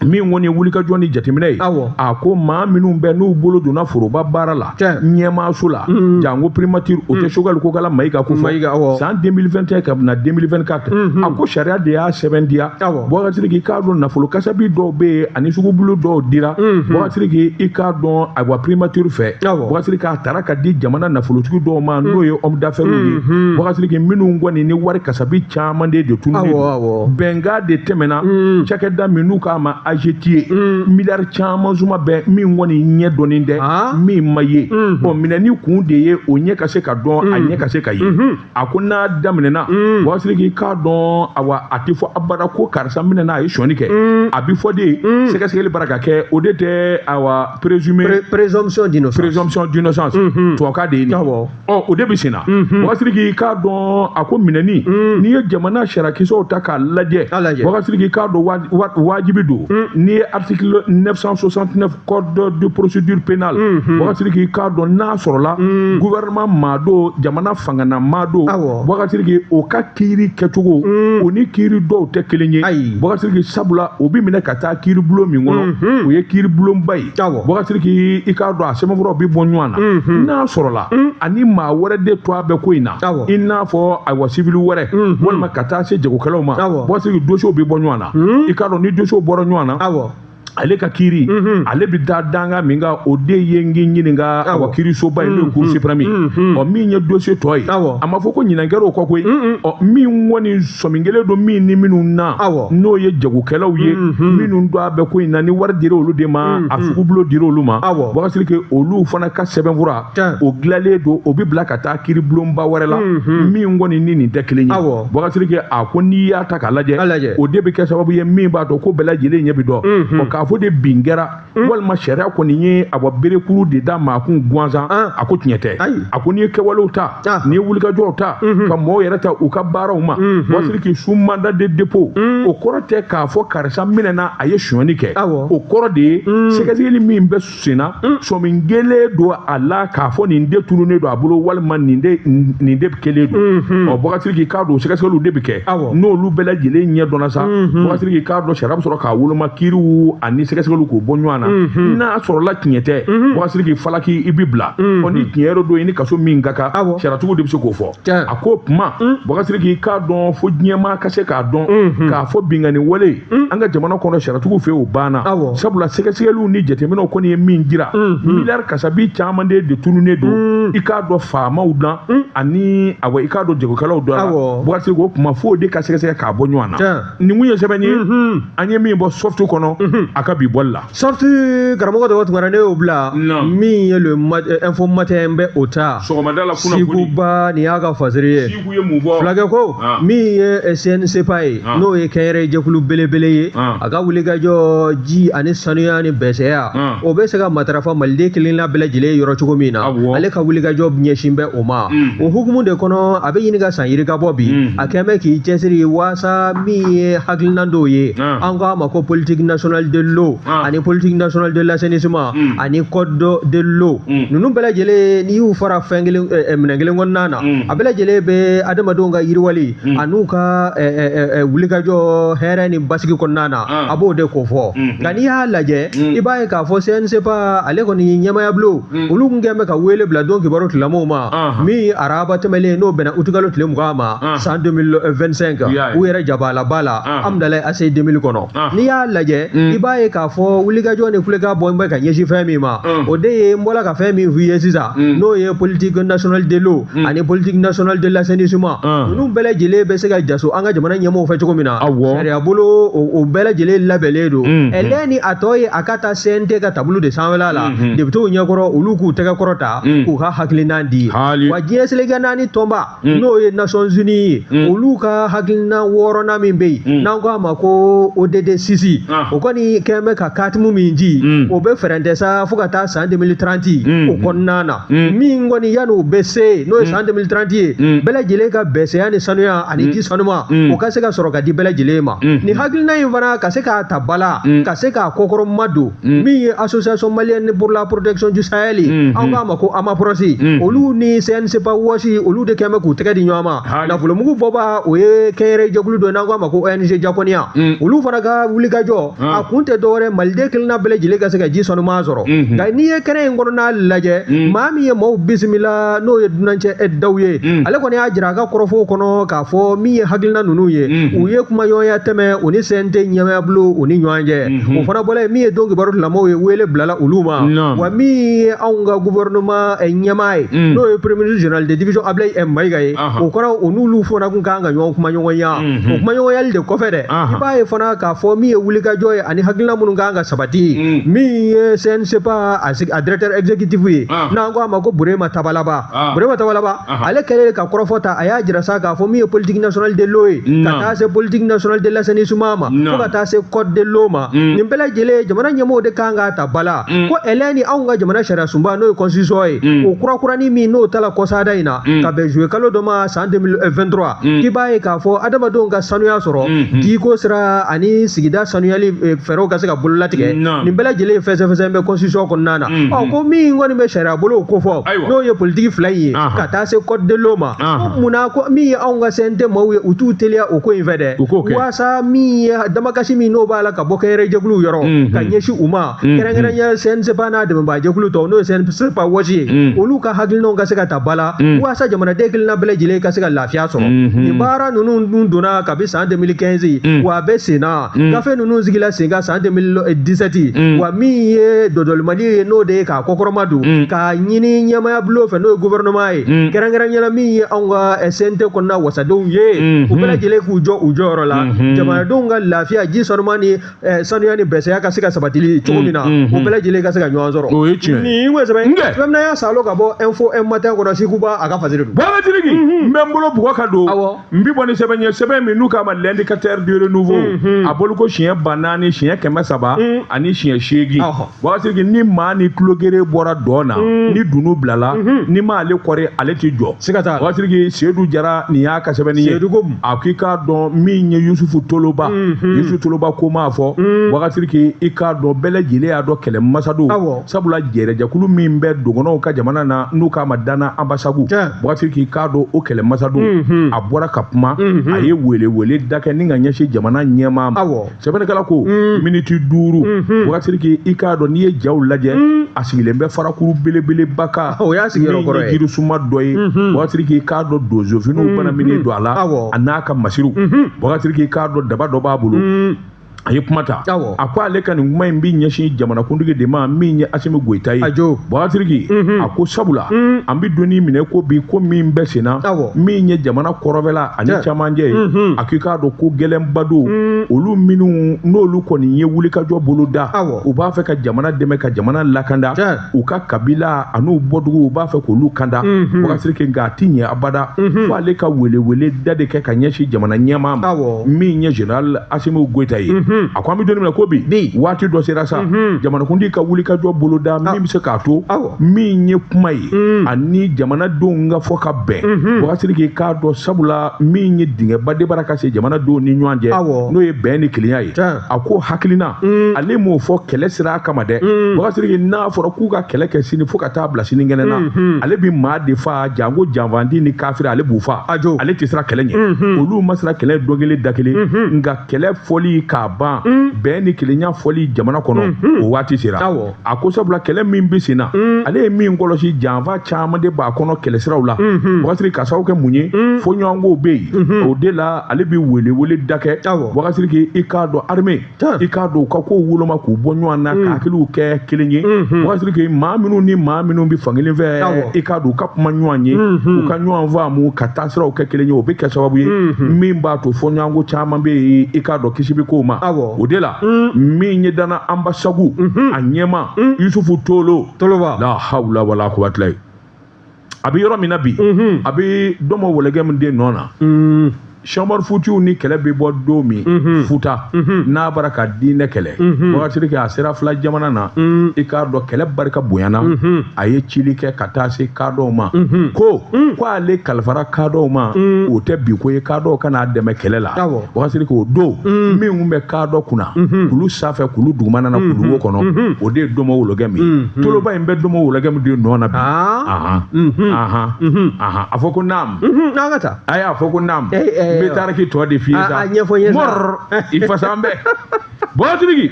[SPEAKER 1] min kɔni ye wulikajɔ ni jateminɛ ye, a ko maa minnu bɛ n'u bolo donna foroba baara la ɲɛmaaso la, jango primature, o tɛ Choguel Kokalla Maïga ko fɔ, san 2021 ka na 2024, a ko sariya de y'a sɛbɛntiya. Bubakari Sidiki, i k'a dɔn nafolo kasabi dɔw bɛ yen ani sugubulu dɔw dira, Bubakari Sidiki, i k'a dɔn ayiwa primature fɛ, Bubakari Sidiki, a taara ka di jamana nafolotigi dɔw ma, n'o ye homme d'affaires ye, Bubakari Sidiki, minnu kɔni ni wari kasabi caman de tununnen don. Bɛnkan de tɛmɛna cakɛda min n'u k'a ma AGT, miliyari caman suma bɛ min kɔni ɲɛ dɔnnen tɛ, min ma ye. Ɔ minɛni kun de ye o ɲɛ ka se ka dɔn, a ɲɛ ka se ka ye. A ko n'a daminɛna, Bubakari Sidiki, k'a dɔn awa a tɛ fɔ abada ko karisa minɛna a ye sɔnni kɛ. A bɛ fɔ de sɛgɛsɛgɛli bara ka kɛ, o de tɛ awa présumé
[SPEAKER 2] présomption d'innocence.
[SPEAKER 1] Présomption d'innocence, tubabukan de ye nin. Ɔ o de bɛ sen na. Bubakari Sidiki, k'a dɔn a ko minɛni, n'i ye jamana sariyakisɛw ta k'a lajɛ, Bubakari Sidiki, k'a dɔn wajibi don. N'i ye article 969 code de procédure pénale, Bubakari Sidiki, k'a dɔn n'a sɔrɔla gouvernement maa don, jamana fangana maa don, Bubakari Sidiki, o ka kiiri kɛcogo, o ni kiiri dɔw tɛ kelen ye. Bubakari Sidiki, sabula o bɛ minɛ ka taa kiiribulon min kɔnɔ, o ye kiiribulonba ye. Bubakari Sidiki, i k'a dɔn a sɛbɛnfuraw bɛ bɔ ɲɔgɔn na. N'a sɔrɔla ani maa wɛrɛ de to a bɛ ko in na, i n'a fɔ ayiwa civil wɛrɛ, walima ka taa se jagokɛlaw ma, Bubakari Sidiki, dossier bɛ bɔ ɲɔgɔn na. I k'a dɔn ni dossier bɔra ɲɔgɔn na, ale ka kiiri, ale bɛ taa danga min kan, o de ye n k'i ɲininka awa kiirisoba ye, n'o ye cour suprême ye. Ɔ min ye dossier tɔ ye, a ma fɔ ko ɲinan kɛra o kɔ koyi. Ɔ min kɔni sɔmi kelen don min ni minnu na, n'o ye jagokɛlaw ye minnu don a bɛ ko in na, ni wari dira olu de ma, a sugubulon dira olu ma, Bubakari Sidiki, olu fana ka sɛbɛnfura o dilanlen don, o bɛ bila ka taa kiiribulonba wɛrɛ la, min kɔni ni nin tɛ kelen ye. Bubakari Sidiki, a ko n'i y'a ta k'a lajɛ, o de bɛ kɛ sababu ye min b'a to ko bɛɛ lajɛlen ɲɛ bɛ dɔn. Ɔ k'a fɔ de bin kɛra, walima sariya kɔni ye awa berekuru de da maa kun gansan, a ko tiɲɛ tɛ. A ko n'i ye kɛwalew ta, n'i ye wulikajɔw ta ka mɔgɔw yɛrɛ ta u ka baaraw ma, Bubakari Sidiki, sous mandat de dépôt, o kɔrɔ tɛ k'a fɔ karisa minɛna a ye sonyani kɛ. O kɔrɔ de ye sɛgɛsɛgɛli min bɛ sen na, sɔmi kelen don a la k'a fɔ nin de tununnen don a bolo, walima nin de kelen don. Ɔ Bubakari Sidiki, k'a dɔn sɛgɛsɛgɛliw de bɛ kɛ, n'olu bɛɛ lajɛlen ɲɛ dɔnna sa, Bubakari Sidiki, k'a dɔn sariya bɛ sɔrɔ k'a woloma kiiriw ani sɛgɛsɛgɛliw k'o bɔ ɲɔgɔn na. N'a sɔrɔla tiɲɛ tɛ, Bubakari Sidiki, falaki i bɛ bila. Ɔ ni tiɲɛ yɛrɛ don, i ni kaso min ka kan, sariyatigiw de bɛ se k'o fɔ. A ko kuma, Bubakari Sidiki, k'a dɔn fo diɲɛmaa ka se k'a dɔn k'a fɔ binkanni wale an ka jamana kɔnɔ sariyatigiw fɛ, o banna. Sabula sɛgɛsɛgɛliw ni jateminɛw kɔni ye min jira, miliyari kasabi caman de tununnen don, i k'a dɔn faamaw na ani awa i k'a dɔn jagokɛlaw dɔ la. Bubakari Sidiki, o kuma f'o de ka sɛgɛsɛgɛ k'a bɔ ɲɔgɔn na. Nin kun ye sɛbɛn ye an ye min bɔ Soft kɔnɔ a ka bi bɔli la.
[SPEAKER 2] Soft, karamɔgɔ Dɔgɔ Tunkara, ne y'o bila min ye le Info Matin bɛ o ta
[SPEAKER 1] sɔgɔmada la kunnafoni.
[SPEAKER 2] Siguba, nin y'a ka fasiri ye.
[SPEAKER 1] Sigu ye mun fɔ?
[SPEAKER 2] Fulakɛ ko min ye CNSPA ye, n'o ye kɛnyɛrɛye jɛkulu belebele ye, a ka wulikajɔ ji ani sanuya ni bɛsɛya, o bɛ se ka matarafa maliden kelenna bɛɛ lajɛlen yɔrɔ cogo min na, ale ka wulikajɔ ɲɛsin bɛ o ma. O hukumu de kɔnɔ, a bɛ ɲini ka san yirika bɔ bi, a kɛn bɛ k'i cɛsiri waasa min ye hakilina dɔw ye, an ko a ma ko politique nationale de l'eau ani politique nationale de l'assainissement ani code de l'eau. Ninnu bɛɛ lajɛlen, n'i y'u fara fɛn kelen minɛn kelen kɔnɔna na, a bɛɛ lajɛlen bɛ adamadenw ka yiriwali an'u ka wulikajɔ hɛrɛ ni basigi kɔnɔna na, a b'o de kofɔ. Nka n'i y'a lajɛ, i b'a ye k'a fɔ CNSPA ale kɔni ɲɛmaaya bulon, olu kun kɛn bɛ ka wele bila don kibaru tigilamɔgɔw ma min araba tɛmɛlen, n'o bɛnna utikalo tile 20 ma san 2025, u yɛrɛ jabalaba la Amudalayi ACI 2000 kɔnɔ. N'i y'a lajɛ, i b'a ye k'a fɔ wulikajɔ ni kulekan bɔ bɛ ka ɲɛsin fɛn min ma, o de ye n bɔra ka fɛn min f'i ye sisan, n'o ye politique nationale de l'eau ani politique nationale de l'assainissement. Ninnu bɛɛ lajɛlen bɛ se ka jaso an ka jamana ɲɛmɔgɔw fɛ cogo min na, sariya bolo o bɛɛ lajɛlen labɛnlen don. Ɛlɛ ni a tɔ ye a ka taa CNT ka tabulu de sanfɛla la, députéw ɲɛkɔrɔ, olu k'u tɛgɛ kɔrɔ ta k'u ka hakilina di. Wa diɲɛ seleke naani tɔnba, n'o ye Nations Unies ye, olu ka hakilina wɔɔrɔnan min bɛ yen n'an ko a ma ko ODD 6, o kɔni kɛn bɛ ka katimu min ji, o bɛ fɛrɛntɛ sa fo ka taa san 2030 o kɔnɔna na. Min kɔni yanni o bɛ se, n'o ye san 2030 ye, bɛɛ lajɛlen ka bɛsɛya ni sanuya ani ji sanuma, o ka se ka sɔrɔ ka di bɛɛ lajɛlen ma. Nin hakilina in fana ka se k'a ta ba la, ka se k'a kɔkɔrɔma don, min ye Association malienne pour la protection du Sahel, an k'a ma ko AMAPROS, olu ni CNSPA WASH, olu de kɛn bɛ k'u tɛgɛ di ɲɔgɔn ma. Nafolomugu bɔba, o ye kɛnyɛrɛ jɛkulu dɔ ye n'an k'a ma ko ONG Diakonia. Olu fana ka wulikajɔ, a kun tɛ dɔwɛrɛ, maliden kelenna bɛɛ lajɛlen ka se ka ji sanuman sɔrɔ. Nka n'i ye kɛnɛ in kɔnɔna lajɛ, maa min ye maaw bisimila, n'o ye dunancɛ daw ye, ale kɔni y'a jira a ka kɔrɔfɔw kɔnɔ k'a fɔ min ye hakilina ninnu ye, u ye kumaɲɔgɔnya tɛmɛ u ni CNT ɲɛmaya bulon u ni ɲɔgɔn cɛ. O fana bɔla yen, min ye don kibaru tigilamɔgɔw ye, wele bilala olu ma. Wa min ye anw ka gouvernement ɲɛmaa ye, n'o ye premier ministre général de division Ablaye Mayiga ye, o kɔrɔ o n'olu fana kun kan ka ɲɔgɔn kumaɲɔgɔnya. O kumaɲɔgɔnyali de kɔfɛ dɛ, i b'a ye fana k'a fɔ min ye wulikajɔ ye ani hakilina minnu kan ka sabati, min ye CNSPA a directeur exécutif ye, n'an ko a ma ko Burema Tabalaba, Burema Tabalaba, ale kɛlen ka kɔrɔfɔ ta, a y'a jira sa k'a fɔ min ye politique nationale de l'eau ye, ka taa se politique nationale de l'assainissement ma, fo ka taa se code de l'eau ma, nin bɛɛ lajɛlen jamana ɲɛmɔgɔw de kan k'a ta ba la. Ko ɛlɛ ni anw ka jamana sariya sunba, n'o ye constitution ye, o kurakurani min n'o tala kɔsada in na ka bɛn juillet kalo dɔ ma san 2023, k'i b'a ye k'a fɔ adamadenw ka sanuya sɔrɔ jiko sira ani sigida sanuyali fɛɛrɛw ka se ka bololatigɛ, nin bɛɛ lajɛlen fɛsɛfɛsɛ bɛ constitution kɔnɔna na. Ɔ ko min kɔni bɛ sariya bolo kofɔ, n'o ye politique fila in ye, ka taa se code de l'eau ma, ko munna ko min ye anw ka CNT maaw ye, u t'u teliya o ko in fɛ dɛ, waasa min ye damakasi min n'o b'a la ka bɔ kɛnyɛrɛ jɛkuluw yɔrɔ ka ɲɛsin u ma, kɛrɛnkɛrɛnya CNSPA n'a dɛmɛbaa jɛkulu tɔw, n'o ye CNSPA WASH ye, olu ka hakilinaw ka se ka ta ba la waasa jamanaden kelenna bɛɛ lajɛlen ka se ka lafiya sɔrɔ. Nin baara ninnu dun donna kabi san 2015, wa a bɛ sen na. Gafe ninnu sigila sen kan san 2017. Wa min ye dɔdɔlimali ye, n'o de ye k'a kɔkɔrɔma don k'a ɲini ɲɛmaya bulon fɛ, n'o ye gouvernement ye, kɛrɛnkɛrɛnnenya min ye anw ka CNT kɔnɔna wasadenw ye, u bɛɛ lajɛlen k'u jɔ u jɔyɔrɔ la, jamanadenw ka lafiya, ji sanuman ni sanuya ni bɛsɛya ka se ka sabatili cogo min na, o bɛɛ lajɛlen ka se ka ɲɔgɔn sɔrɔ.
[SPEAKER 1] O ye tiɲɛ.
[SPEAKER 2] Nin ye sɛbɛn sɛbɛn min y'a salo ka bɔ Info 1 Matin kɔnɔ, Sikuba a ka fasiri don.
[SPEAKER 1] Baba Sidiki, n bɛ n bolo bugɔ ka don. N bi bɔ ni sɛbɛn ye, sɛbɛn min n'u k'a ma L'Indicateur du Renouveau, a bolo ko siɲɛ 4000, siɲɛ 300 ani siɲɛ 8. Baba Sidiki, ni maa ni tulogere bɔra dɔn na, ni dunu bilala, ni ma ale kɔri, ale ti jɔ.
[SPEAKER 2] Siga t'a la.
[SPEAKER 1] Baba Sidiki, Seydou Jara, nin y'a ka sɛbɛnni ye.
[SPEAKER 2] Seydou ko
[SPEAKER 1] a k'i k'a dɔn min ye Yusufu Toloba, Yusufu Toloba ko m'a fɔ. Baba Sidiki, i k'a dɔn bɛɛ lajɛlen y'a dɔn kɛlɛmasa don, sabula jɛrɛjɛkulu min bɛ dɔgɔnɔw ka jamana na, n'u k'a ma Dana Ambasagu, Baba Sidiki, i k'a dɔn o kɛlɛmasa don. A bɔra ka kuma, a ye wele da kɛ ni ka ɲɛsin jamana ɲɛmaa ma. Sɛbɛnnikɛla ko miniti 5. Baba Sidiki, i k'a dɔn n'i ye jaw lajɛ, a sigilen bɛ farakuru belebeleba kan.
[SPEAKER 2] O y'a sigiyɔrɔ kɔrɔ ye.
[SPEAKER 1] Jirisuma dɔ ye. Baba Sidiki, i k'a dɔn donsofiniw banaminen don a la, a n'a ka masiriw. Baba Sidiki, i k'a dɔn daba dɔ b'a bolo. A ye kuma ta, a ko ale ka nin kuma in bi ɲɛsin jamanakuntigi de ma, min ye Asimi Goyita ye. Baba Sidiki, a ko sabula an bi donni minɛ ko bi, ko min bɛ sen na, min ye jamana kɔrɔbɛla ani camancɛ ye, a k'i k'a dɔn ko gɛlɛnba don. Olu minnu n'olu kɔni ye wulikajɔ bolo da, u b'a fɛ ka jamana dɛmɛ, ka jamana lakanda, u ka kabila an'u bɔdugu, u b'a fɛ k'olu kanda. Baba Sidiki, nka a ti ɲɛ abada fo ale ka welewele da de kɛ ka ɲɛsin jamana ɲɛmaa ma, min ye général Asimi Goyita ye. A ko an bɛ don min na ko bi, waati dɔ sera sa, jamanakuntigi ka wulikajɔ boloda min bɛ se k'a to min ye kuma ye ani jamanadenw ka fɔ ka bɛn. Bubakari Sidiki, k'a dɔn, sabula min ye dingɛba de bara ka se jamanadenw ni ɲɔgɔn cɛ, n'o ye bɛn ni kelenya ye. A ko hakilina, ale m'o fɔ kɛlɛ sira kama dɛ. Bubakari Sidiki, n'a fɔra k'u ka kɛlɛ kɛ sini fo ka taa bila sinikɛnɛ na, ale bi maa de fa, janko janfandi ni kafiri, ale b'u fa. Ale tɛ siran kɛlɛ ɲɛ, olu ma siran kɛlɛ don kelen da kelen. Nka kɛlɛ fɔli k'a ban, bɛn ni kelenya fɔli jamana kɔnɔ, o waati sera. A ko sabula kɛlɛ min bɛ sen na, ale ye min kɔlɔsi, janfa caman de b'a kɔnɔ kɛlɛsiraw la. Bubakari Sidiki, ka sababu kɛ mun ye, fɔɲɔgɔnkɔw bɛ yen. O de la ale bɛ welewele da kɛ. Bubakari Sidiki, i k'a dɔn, armée, i k'a dɔn, u ka kow woloma k'u bɔ ɲɔgɔn na, ka hakiliw kɛ kelen ye. Bubakari Sidiki, maa minnu ni maa minnu bɛ fankelen fɛ, i k'a dɔn, u ka kuma ɲɔgɔn ye, u ka ɲɔgɔn faamu, ka taasiraw kɛ kelen ye. O bɛ kɛ sababu ye min b'a to fɔɲɔgɔnkɔ caman bɛ yen, i k'a dɔn, kisi bɛ k'o ma. O de la min ye Dana Ambasagu, a ɲɛma Yusufu Tolo.
[SPEAKER 2] Toloba.
[SPEAKER 1] La hawla wala quwwata. A bɛ yɔrɔ min na bi, a bɛ Dɔmɔ Wɛlɛgɛ min den nɔ na. Sɛki Futiw ni kɛlɛ bɛ bɔ don min Futa, n'a bɔra ka diinɛ kɛlɛ, Bubakari Sidiki, a sera fila jamana na, i k'a dɔn, kɛlɛ barika bonyana, a ye cili kɛ ka taa se kadɔw ma, ko ale kalifara kadɔw ma. O tɛ bi ko ye, kadɔw ka n'a dɛmɛ kɛlɛ la. Bubakari Sidiki, o don min tun bɛ kadɔ kunna, kulu sanfɛ, kulu dugumana na, kulu wo kɔnɔ, o de ye Dɔmɔ Wɛlɛgɛ min. Toloba in bɛ Dɔmɔ Wɛlɛgɛ min den nɔ na bi. A fɔ ko naam.
[SPEAKER 2] An ka taa.
[SPEAKER 1] A y'a fɔ ko naam. N bɛ tariki tɔ de f'i ye sa.
[SPEAKER 2] A ɲɛfɔ n ye sa.
[SPEAKER 1] Mɔrɔ i fasa an bɛɛ. Bubakari Sidiki,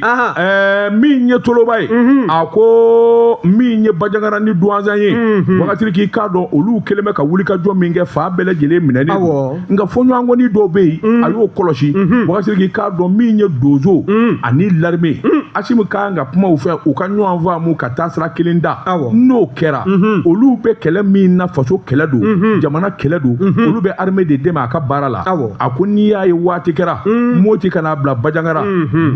[SPEAKER 1] min ye Toloba ye, a ko min ye Bajangara ni Duwanzan ye, Bubakari Sidiki, k'a dɔn, olu kɛlen bɛ ka wulikajɔ min kɛ, fa bɛɛ lajɛlen minɛnen don. Nka fɔɲɔgɔnkɔni dɔw bɛ yen, a y'o kɔlɔsi. Bubakari Sidiki, k'a dɔn, min ye donso ani l'armée, Asimi ka kan ka kuma u fɛ, u ka ɲɔgɔn faamu ka taa sira kelen da. N'o kɛra, olu bɛ kɛlɛ min na, faso kɛlɛ don, jamana kɛlɛ don, olu bɛ armée de dɛmɛ a ka baara la. A ko n'i y'a ye waati kɛra Moti ka n'a bila Bajangara,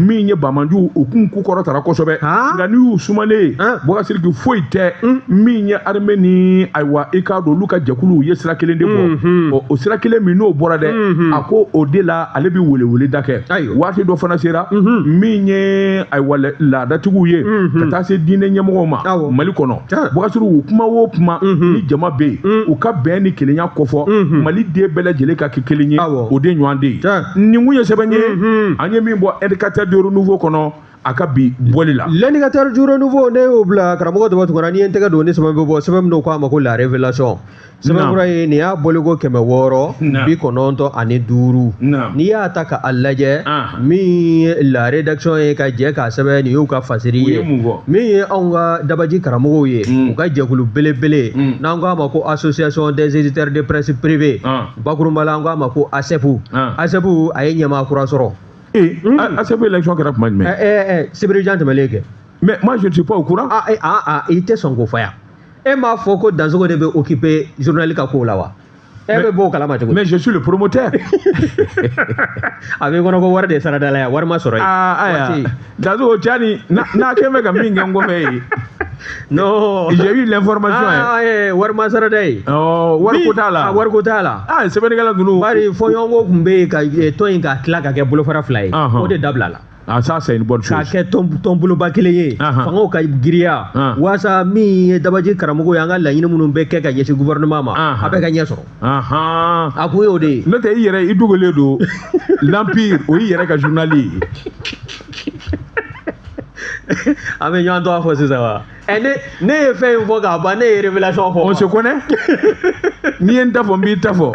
[SPEAKER 1] min ye Bamanju, u kun ku kɔrɔtara kosɛbɛ. Nka n'i y'u sumalen ye, Bubakari Sidiki, foyi tɛ. Min ye armée ni, ayiwa, i k'a dɔn, olu ka jɛkulu ye sira kelen de bɔ. O sira kelen min n'o bɔra dɛ, a ko o de la ale bɛ welewele da kɛ. Waati dɔ fana sera, min ye, ayiwa, laadatigiw ye, ka taa se diinɛ ɲɛmɔgɔw ma Mali kɔnɔ, Bubakari Sidiki, u kuma o kuma ni jama bɛ yen, u ka bɛn ni kelenya kɔfɔ, Mali den bɛɛ lajɛlen ka kɛ kelen ye, o de ɲɔgɔn de ye. Nin kun ye sɛbɛn ye an ye min bɔ Indicateur du Renouveau kɔnɔ, a ka bi bɔli la.
[SPEAKER 2] L'Indicateur du Renouveau, ne y'o bila. Karamɔgɔ Daba Tunkara, n'i ye n tɛgɛ don ni sɛbɛn bɛ bɔ, sɛbɛn min n'o k'a ma ko La Révélation, sɛbɛnfura ye, nin y'a bɔliko 695. N'i y'a ta k'a lajɛ, min ye la rédaction ye ka jɛ k'a sɛbɛn, nin y'u ka fasiri ye. Min ye anw ka dabaji karamɔgɔw ye, u ka jɛkulu belebele n'an k'a ma ko Association des éditeurs de presse privée, bakurunba la an k'a ma ko ASEP. ASEP, a ye ɲɛmaa kura sɔrɔ.
[SPEAKER 1] Ee, ASEP élection kɛra tuma jumɛn?
[SPEAKER 2] Sibirijan tɛmɛlen kɛ.
[SPEAKER 1] Mais moi, je ne suis pas au courant.
[SPEAKER 2] Ah ah ah, i tɛ sɔn k'o fɔ yan. E m'a fɔ ko Dansogo de bɛ occuper journal ka kow la wa? E bɛ bɔ o kalama cogo di?
[SPEAKER 1] Mais je suis le promoteur.
[SPEAKER 2] A b'i kɔnɔ ko wari de sara da la yan, wari ma sɔrɔ yen.
[SPEAKER 1] Ah, ayiwa, Dansogo, cani n'a kɛ bɛ ka min kɛ n kɔfɛ yen.
[SPEAKER 2] Non.
[SPEAKER 1] J'ai eu l'information.
[SPEAKER 2] Ah, wari ma sara da yen.
[SPEAKER 1] Ɔ, wari ko t'a la.
[SPEAKER 2] Ah, wari ko t'a la.
[SPEAKER 1] Ah, sɛbɛnnikɛla ninnu.
[SPEAKER 2] Bari fɔɲɔgɔnkɔ tun bɛ yen ka tɔn in ka tila ka kɛ bolofara fila ye. O de dabila la.
[SPEAKER 1] Ah, ça, c'est une bonne chose.
[SPEAKER 2] K'a kɛ tɔnboloba kelen ye. Fangaw ka giriya. Walasa min ye dabaji karamɔgɔ ye, an ka laɲini minnu bɛ kɛ ka ɲɛsin gouvernement ma, a bɛ ka ɲɛ sɔrɔ. A kun y'o de ye.
[SPEAKER 1] N'o tɛ, i yɛrɛ i dogolen don. L'Empire, o y'i yɛrɛ ka journal ye.
[SPEAKER 2] An bɛ ɲɔgɔn tɔgɔ fɔ sisan wa? Ɛ, ne ye fɛn in fɔ k'a ban, ne ye révélation fɔ.
[SPEAKER 1] On se connaît. N'i ye n ta fɔ, n b'i ta fɔ.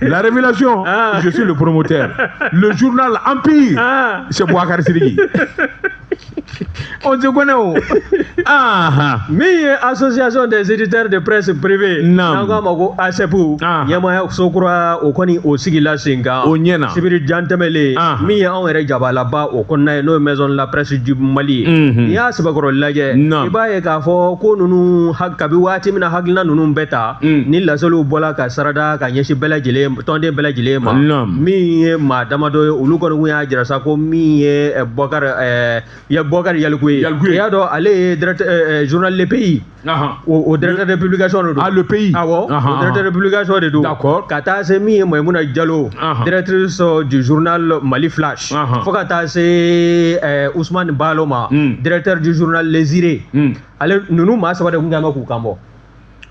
[SPEAKER 1] La Révélation, je suis le promoteur. Le journal Empire, c'est Boubacar Sidiki. On se connaît. Oh. Ah.
[SPEAKER 2] Min ye Association des éditeurs de presse privée, n'an k'a ma ko ASEP, ɲɛmaaya so kura o kɔni o sigila sen kan.
[SPEAKER 1] O ɲɛna.
[SPEAKER 2] Sibiri jan tɛmɛlen, min ye anw yɛrɛ jabalaba o kɔnɔna ye, n'o ye Maison de la presse du Mali ye. N'i y'a sɛbɛkɔrɔ lajɛ, i b'a ye k'a fɔ ko ninnu, kabi waati min na hakilina ninnu bɛɛ ta, ni laseliw bɔla ka sarada ka ɲɛsin bɛɛ lajɛlen, tɔnden bɛɛ lajɛlen ma, min ye maa damadɔ ye, olu kɔni kun y'a jira sa ko min ye Bɔkari ye Bɔkari Yalikuye ye.
[SPEAKER 1] Yalikuye.
[SPEAKER 2] I y'a dɔn ale ye directeur journal Le Pays. O directeur de publication de don.
[SPEAKER 1] Ah, Le Pays.
[SPEAKER 2] Awɔ, o directeur de publication de don.
[SPEAKER 1] D'accord.
[SPEAKER 2] Ka taa se min ye Mayimuna Jalo, directrice du journal Mali Flash. Fo ka taa se Ousmane Balo ma, directeur du journal Les Irés. Ale ninnu maa saba de tun kan bɛ k'u kan bɔ.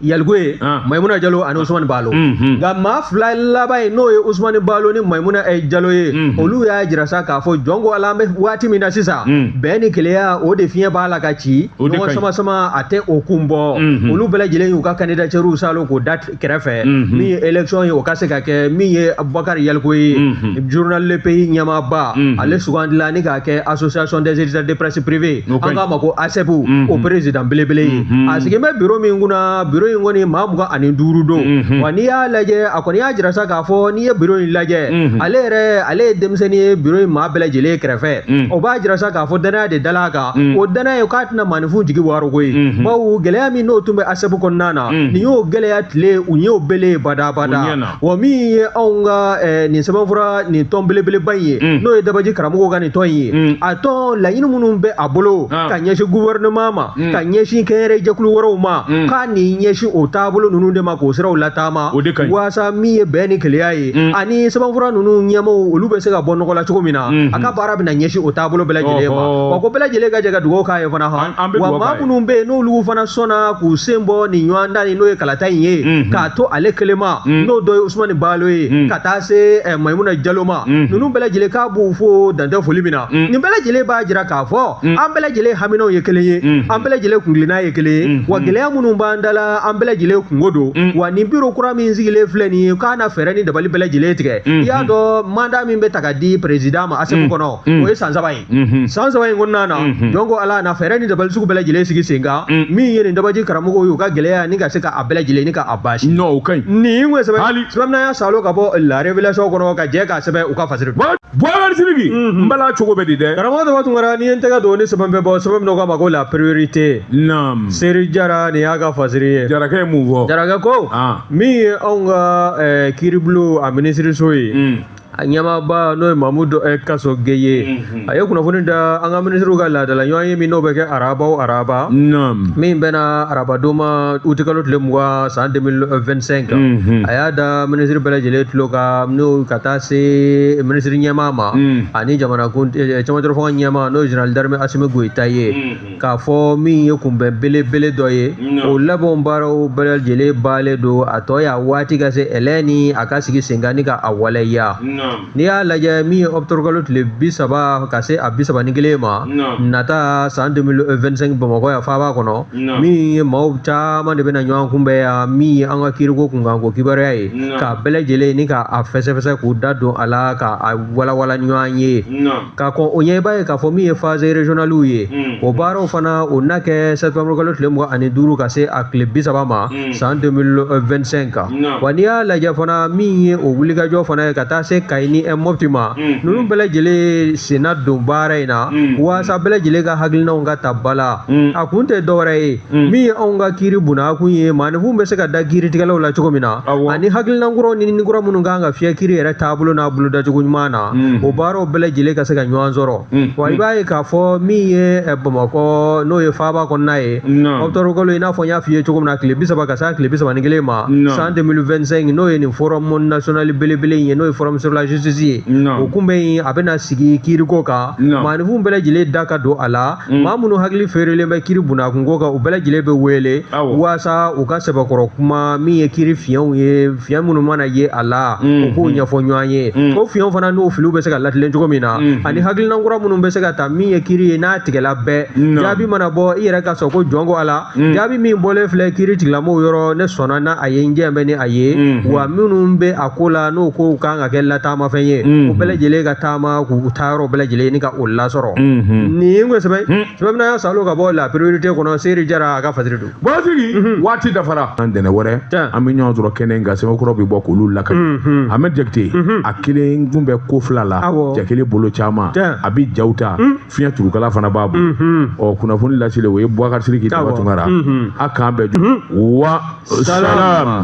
[SPEAKER 2] Yalikuye, Mayimuna Jalo ani Ousmane Balo. Nka maa fila laban in n'o ye Ousmane Balo ni Mayimuna Jalo ye, olu y'a jira sa k'a fɔ jɔn ko Ala an bɛ waati min na sisan, bɛn ni kelenya o de fiɲɛ b'a la ka ci, ɲɔgɔn sama sama a tɛ o kun bɔ. Olu bɛɛ lajɛlen y'u ka candidature salo k'o da kɛrɛfɛ, min ye élection ye o ka se ka kɛ. Min ye Bakari Yalikuye ye, journal Le Pays ɲɛmaaba, ale sugandila ni k'a kɛ association des éditeurs de presse privée, an k'a ma ko ASEP, o président belebele ye. A sigilen bɛ bureau min kunna, bureau in kɔni maa 25 don. Wa n'i y'a lajɛ, a kɔni y'a jira sa k'a fɔ n'i ye bureau in lajɛ, ale yɛrɛ ale ye denmisɛnnin ye bureau in maa bɛɛ lajɛlen kɛrɛfɛ. O b'a jira sa k'a fɔ danaya de dala a kan. O danaya ye k'a tɛna maaninfin jigi waro koyi, bawo gɛlɛya min n'o tun bɛ ASEP kɔnɔna na, nin y'o gɛlɛya tile u y'o bele badabada. Wa min ye anw ka nin sɛbɛnfura nin tɔn belebeleba in ye, n'o ye dabaji karamɔgɔw ka nin tɔn in ye, a tɔn laɲini minnu bɛ a bolo ka ɲɛsin gouvernement ma, ka ɲɛsin kɛnyɛrɛye jɛkulu wɛrɛw ma, k'a nin ɲɛsin o taabolo ninnu de ma k'o siraw lataama, waasa min ye bɛn ni kelenya ye ani sɛbɛnfura ninnu ɲɛmaaw olu bɛ se ka bɔ nɔgɔ la cogo min na, a ka baara bɛna ɲɛsin o taabolo bɛɛ lajɛlen ma. Wa ko bɛɛ lajɛlen ka jɛ ka dugawu k'a ye fana. Wa maa minnu bɛ yen n'olu fana sɔnna k'u sen bɔ nin ɲɔgɔndan in n'o ye kalata in ye, k'a to ale kelen ma, n'o dɔ ye Ousmane Balo ye, ka taa se Mayimuna Jalo ma, ninnu bɛɛ lajɛlen k'a b'u fo dantɛ foli min na. Nin bɛɛ lajɛlen b'a jira k'a fɔ an bɛɛ lajɛlen haminaw ye kelen ye, an bɛɛ lajɛlen kunkilenna ye kelen ye, wa gɛlɛya minnu b'an da la an bɛɛ lajɛlen kungo don. Wa nin bureau kura min sigilen filɛ nin ye, k'a na fɛɛrɛ ni dabali bɛɛ lajɛlen tigɛ. I y'a dɔn mandat min bɛ ta ka di président ma ASEP kɔnɔ, o ye san 3 ye. San 3 in kɔnɔna na, jɔn ko Ala na fɛɛrɛ ni dabali sugu bɛɛ lajɛlen sigi sen kan, min ye nin dabaji karamɔgɔw ye u ka gɛlɛya ni ka se ka a bɛɛ lajɛlen ni ka a baasi.
[SPEAKER 1] Non, o ka ɲi.
[SPEAKER 2] Nin kun ye sɛbɛn sɛbɛn y'a salo ka bɔ La Révélation kɔnɔ ka jɛ k'a sɛbɛn u ka fasiri.
[SPEAKER 1] Boubacar Sidiki, n bala cogo bɛ di dɛ.
[SPEAKER 2] Karamɔgɔ Daba Tunkara, n'i ye n tɛgɛ don ni sɛbɛn bɛ bɔ sɛbɛn min k'a ma ko La Priorité.
[SPEAKER 1] Naam.
[SPEAKER 2] Seri Jara nin y'a ka fasiri ye.
[SPEAKER 1] Jarakɛ ye mun fɔ?
[SPEAKER 2] Jarakɛ ko min ye anw ka kiiribulon a minisiriso ye, a ɲɛmaaba n'o ye Mamudu Kasoge ye, a ye kunnafoni da an ka minisiriw ka laadala ɲɔgɔn ye min n'o bɛ kɛ araba o araba, min bɛnna arabadon ma utikalo tile 20 san 2025. A y'a da minisiri bɛɛ lajɛlen tulo kan n'o ka taa se minisiri ɲɛmaa ma ani jamana cɛmancɛ fanga ɲɛmaa n'o ye général d'armée Assimi Goïta ye, k'a fɔ min ye kunbɛn belebele dɔ ye, o labɛnw baaraw bɛɛ lajɛlen baalen don, a tɔ y'a waati ka se ɛlɛ ni a ka sigi sen kan ni ka a waleya. N'i y'a lajɛ min ye octobre kalo tile 30 ka se a 31 ma nata san 2025 Bamakɔ yan faaba kɔnɔ, min ye maaw caman de bɛna ɲɔgɔn kunbɛn yan, min ye an ka kiiriko kunkanko kibaruya ye, k'a bɛɛ lajɛlen ni k'a fɛsɛfɛsɛ k'u da don a la k'a walawala ɲɔgɔn ye. Ka kɔn o ɲɛ, i b'a ye k'a fɔ min ye phase régionale ye, o baaraw fana o na kɛ septembre kalo tile 25 ka se a tile 30 ma san 2025. Wa n'i y'a lajɛ fana min ye o wulikajɔ fana ye ka taa se Kayi ni Mopti ma, ninnu bɛɛ lajɛlen senna don baara in na waasa bɛɛ lajɛlen ka hakilinaw ka ta ba la. A kun tɛ dɔwɛrɛ ye, min ye anw ka kiiri bunakun ye, maaninfin bɛ se ka da kiiritigɛlaw la cogo min na, ani hakilinan kuraw ni kura minnu kan ka fiyɛ kiiri yɛrɛ taabolo n'a bolodacogo ɲuman na, o baaraw bɛɛ lajɛlen ka se ka ɲɔgɔn sɔrɔ. Wa i b'a ye k'a fɔ min ye Bamakɔ n'o ye faaba kɔnɔna ye, octobre kalo i n'a fɔ n y'a f'i ye cogo min na, tile 30 ka se a tile 31 ma san 2025, n'o ye nin forum national belebele in ye, n'o ye forum sur la justice ye, o kunbɛn in a bɛna sigi kiiriko kan, maaninfin bɛɛ lajɛlen da ka don a la, maa minnu hakili feerelen bɛ kiiri bunnakunko kan, u bɛɛ lajɛlen bɛ wele waasa u ka sɛbɛkɔrɔ kuma min ye kiiri fiɲɛw ye, fiɲɛ minnu mana ye a la, u k'o ɲɛfɔ ɲɔgɔn ye, o fiɲɛw fana n'o filiw bɛ se ka latilen cogo min na, ani hakilinan kura minnu bɛ se ka ta min ye kiiri ye n'a tigɛla bɛɛ jaabi mana bɔ, i yɛrɛ ka sɔn ko jɔn ko Ala, jaabi min bɔlen filɛ kiiri tigilamɔgɔw yɔrɔ, ne sɔnna n'a a ye, n jɛn bɛ ni a ye, wa minnu bɛ a ko la n'o kow kan ka kɛ lataamafɛn ye, u bɛɛ lajɛlen ka taama k'u taayɔrɔ bɛɛ lajɛlen ni ka o lasɔrɔ. Nin ko sɛbɛn sɛbɛn y'a salo ka bɔ La Priorité kɔnɔ, Seri Jara a ka fasiri don.
[SPEAKER 1] Bɔsigi waati dafara, an dɛnɛ wɛrɛ an bɛ ɲɔgɔn sɔrɔ kɛnɛ kan, sɛbɛnkɔrɔ bɛ bɔ k'olu lakali. Ahmed Jakite a kelen kun bɛ ko fila la, cɛ kelen bolo caman, a bɛ jaw ta, fiɲɛ turukala fana b'a bolo. Ɔ kunnafoni laselen o ye Boubacar Sidiki Daba Tunkara, a k'an bɛn wa salam.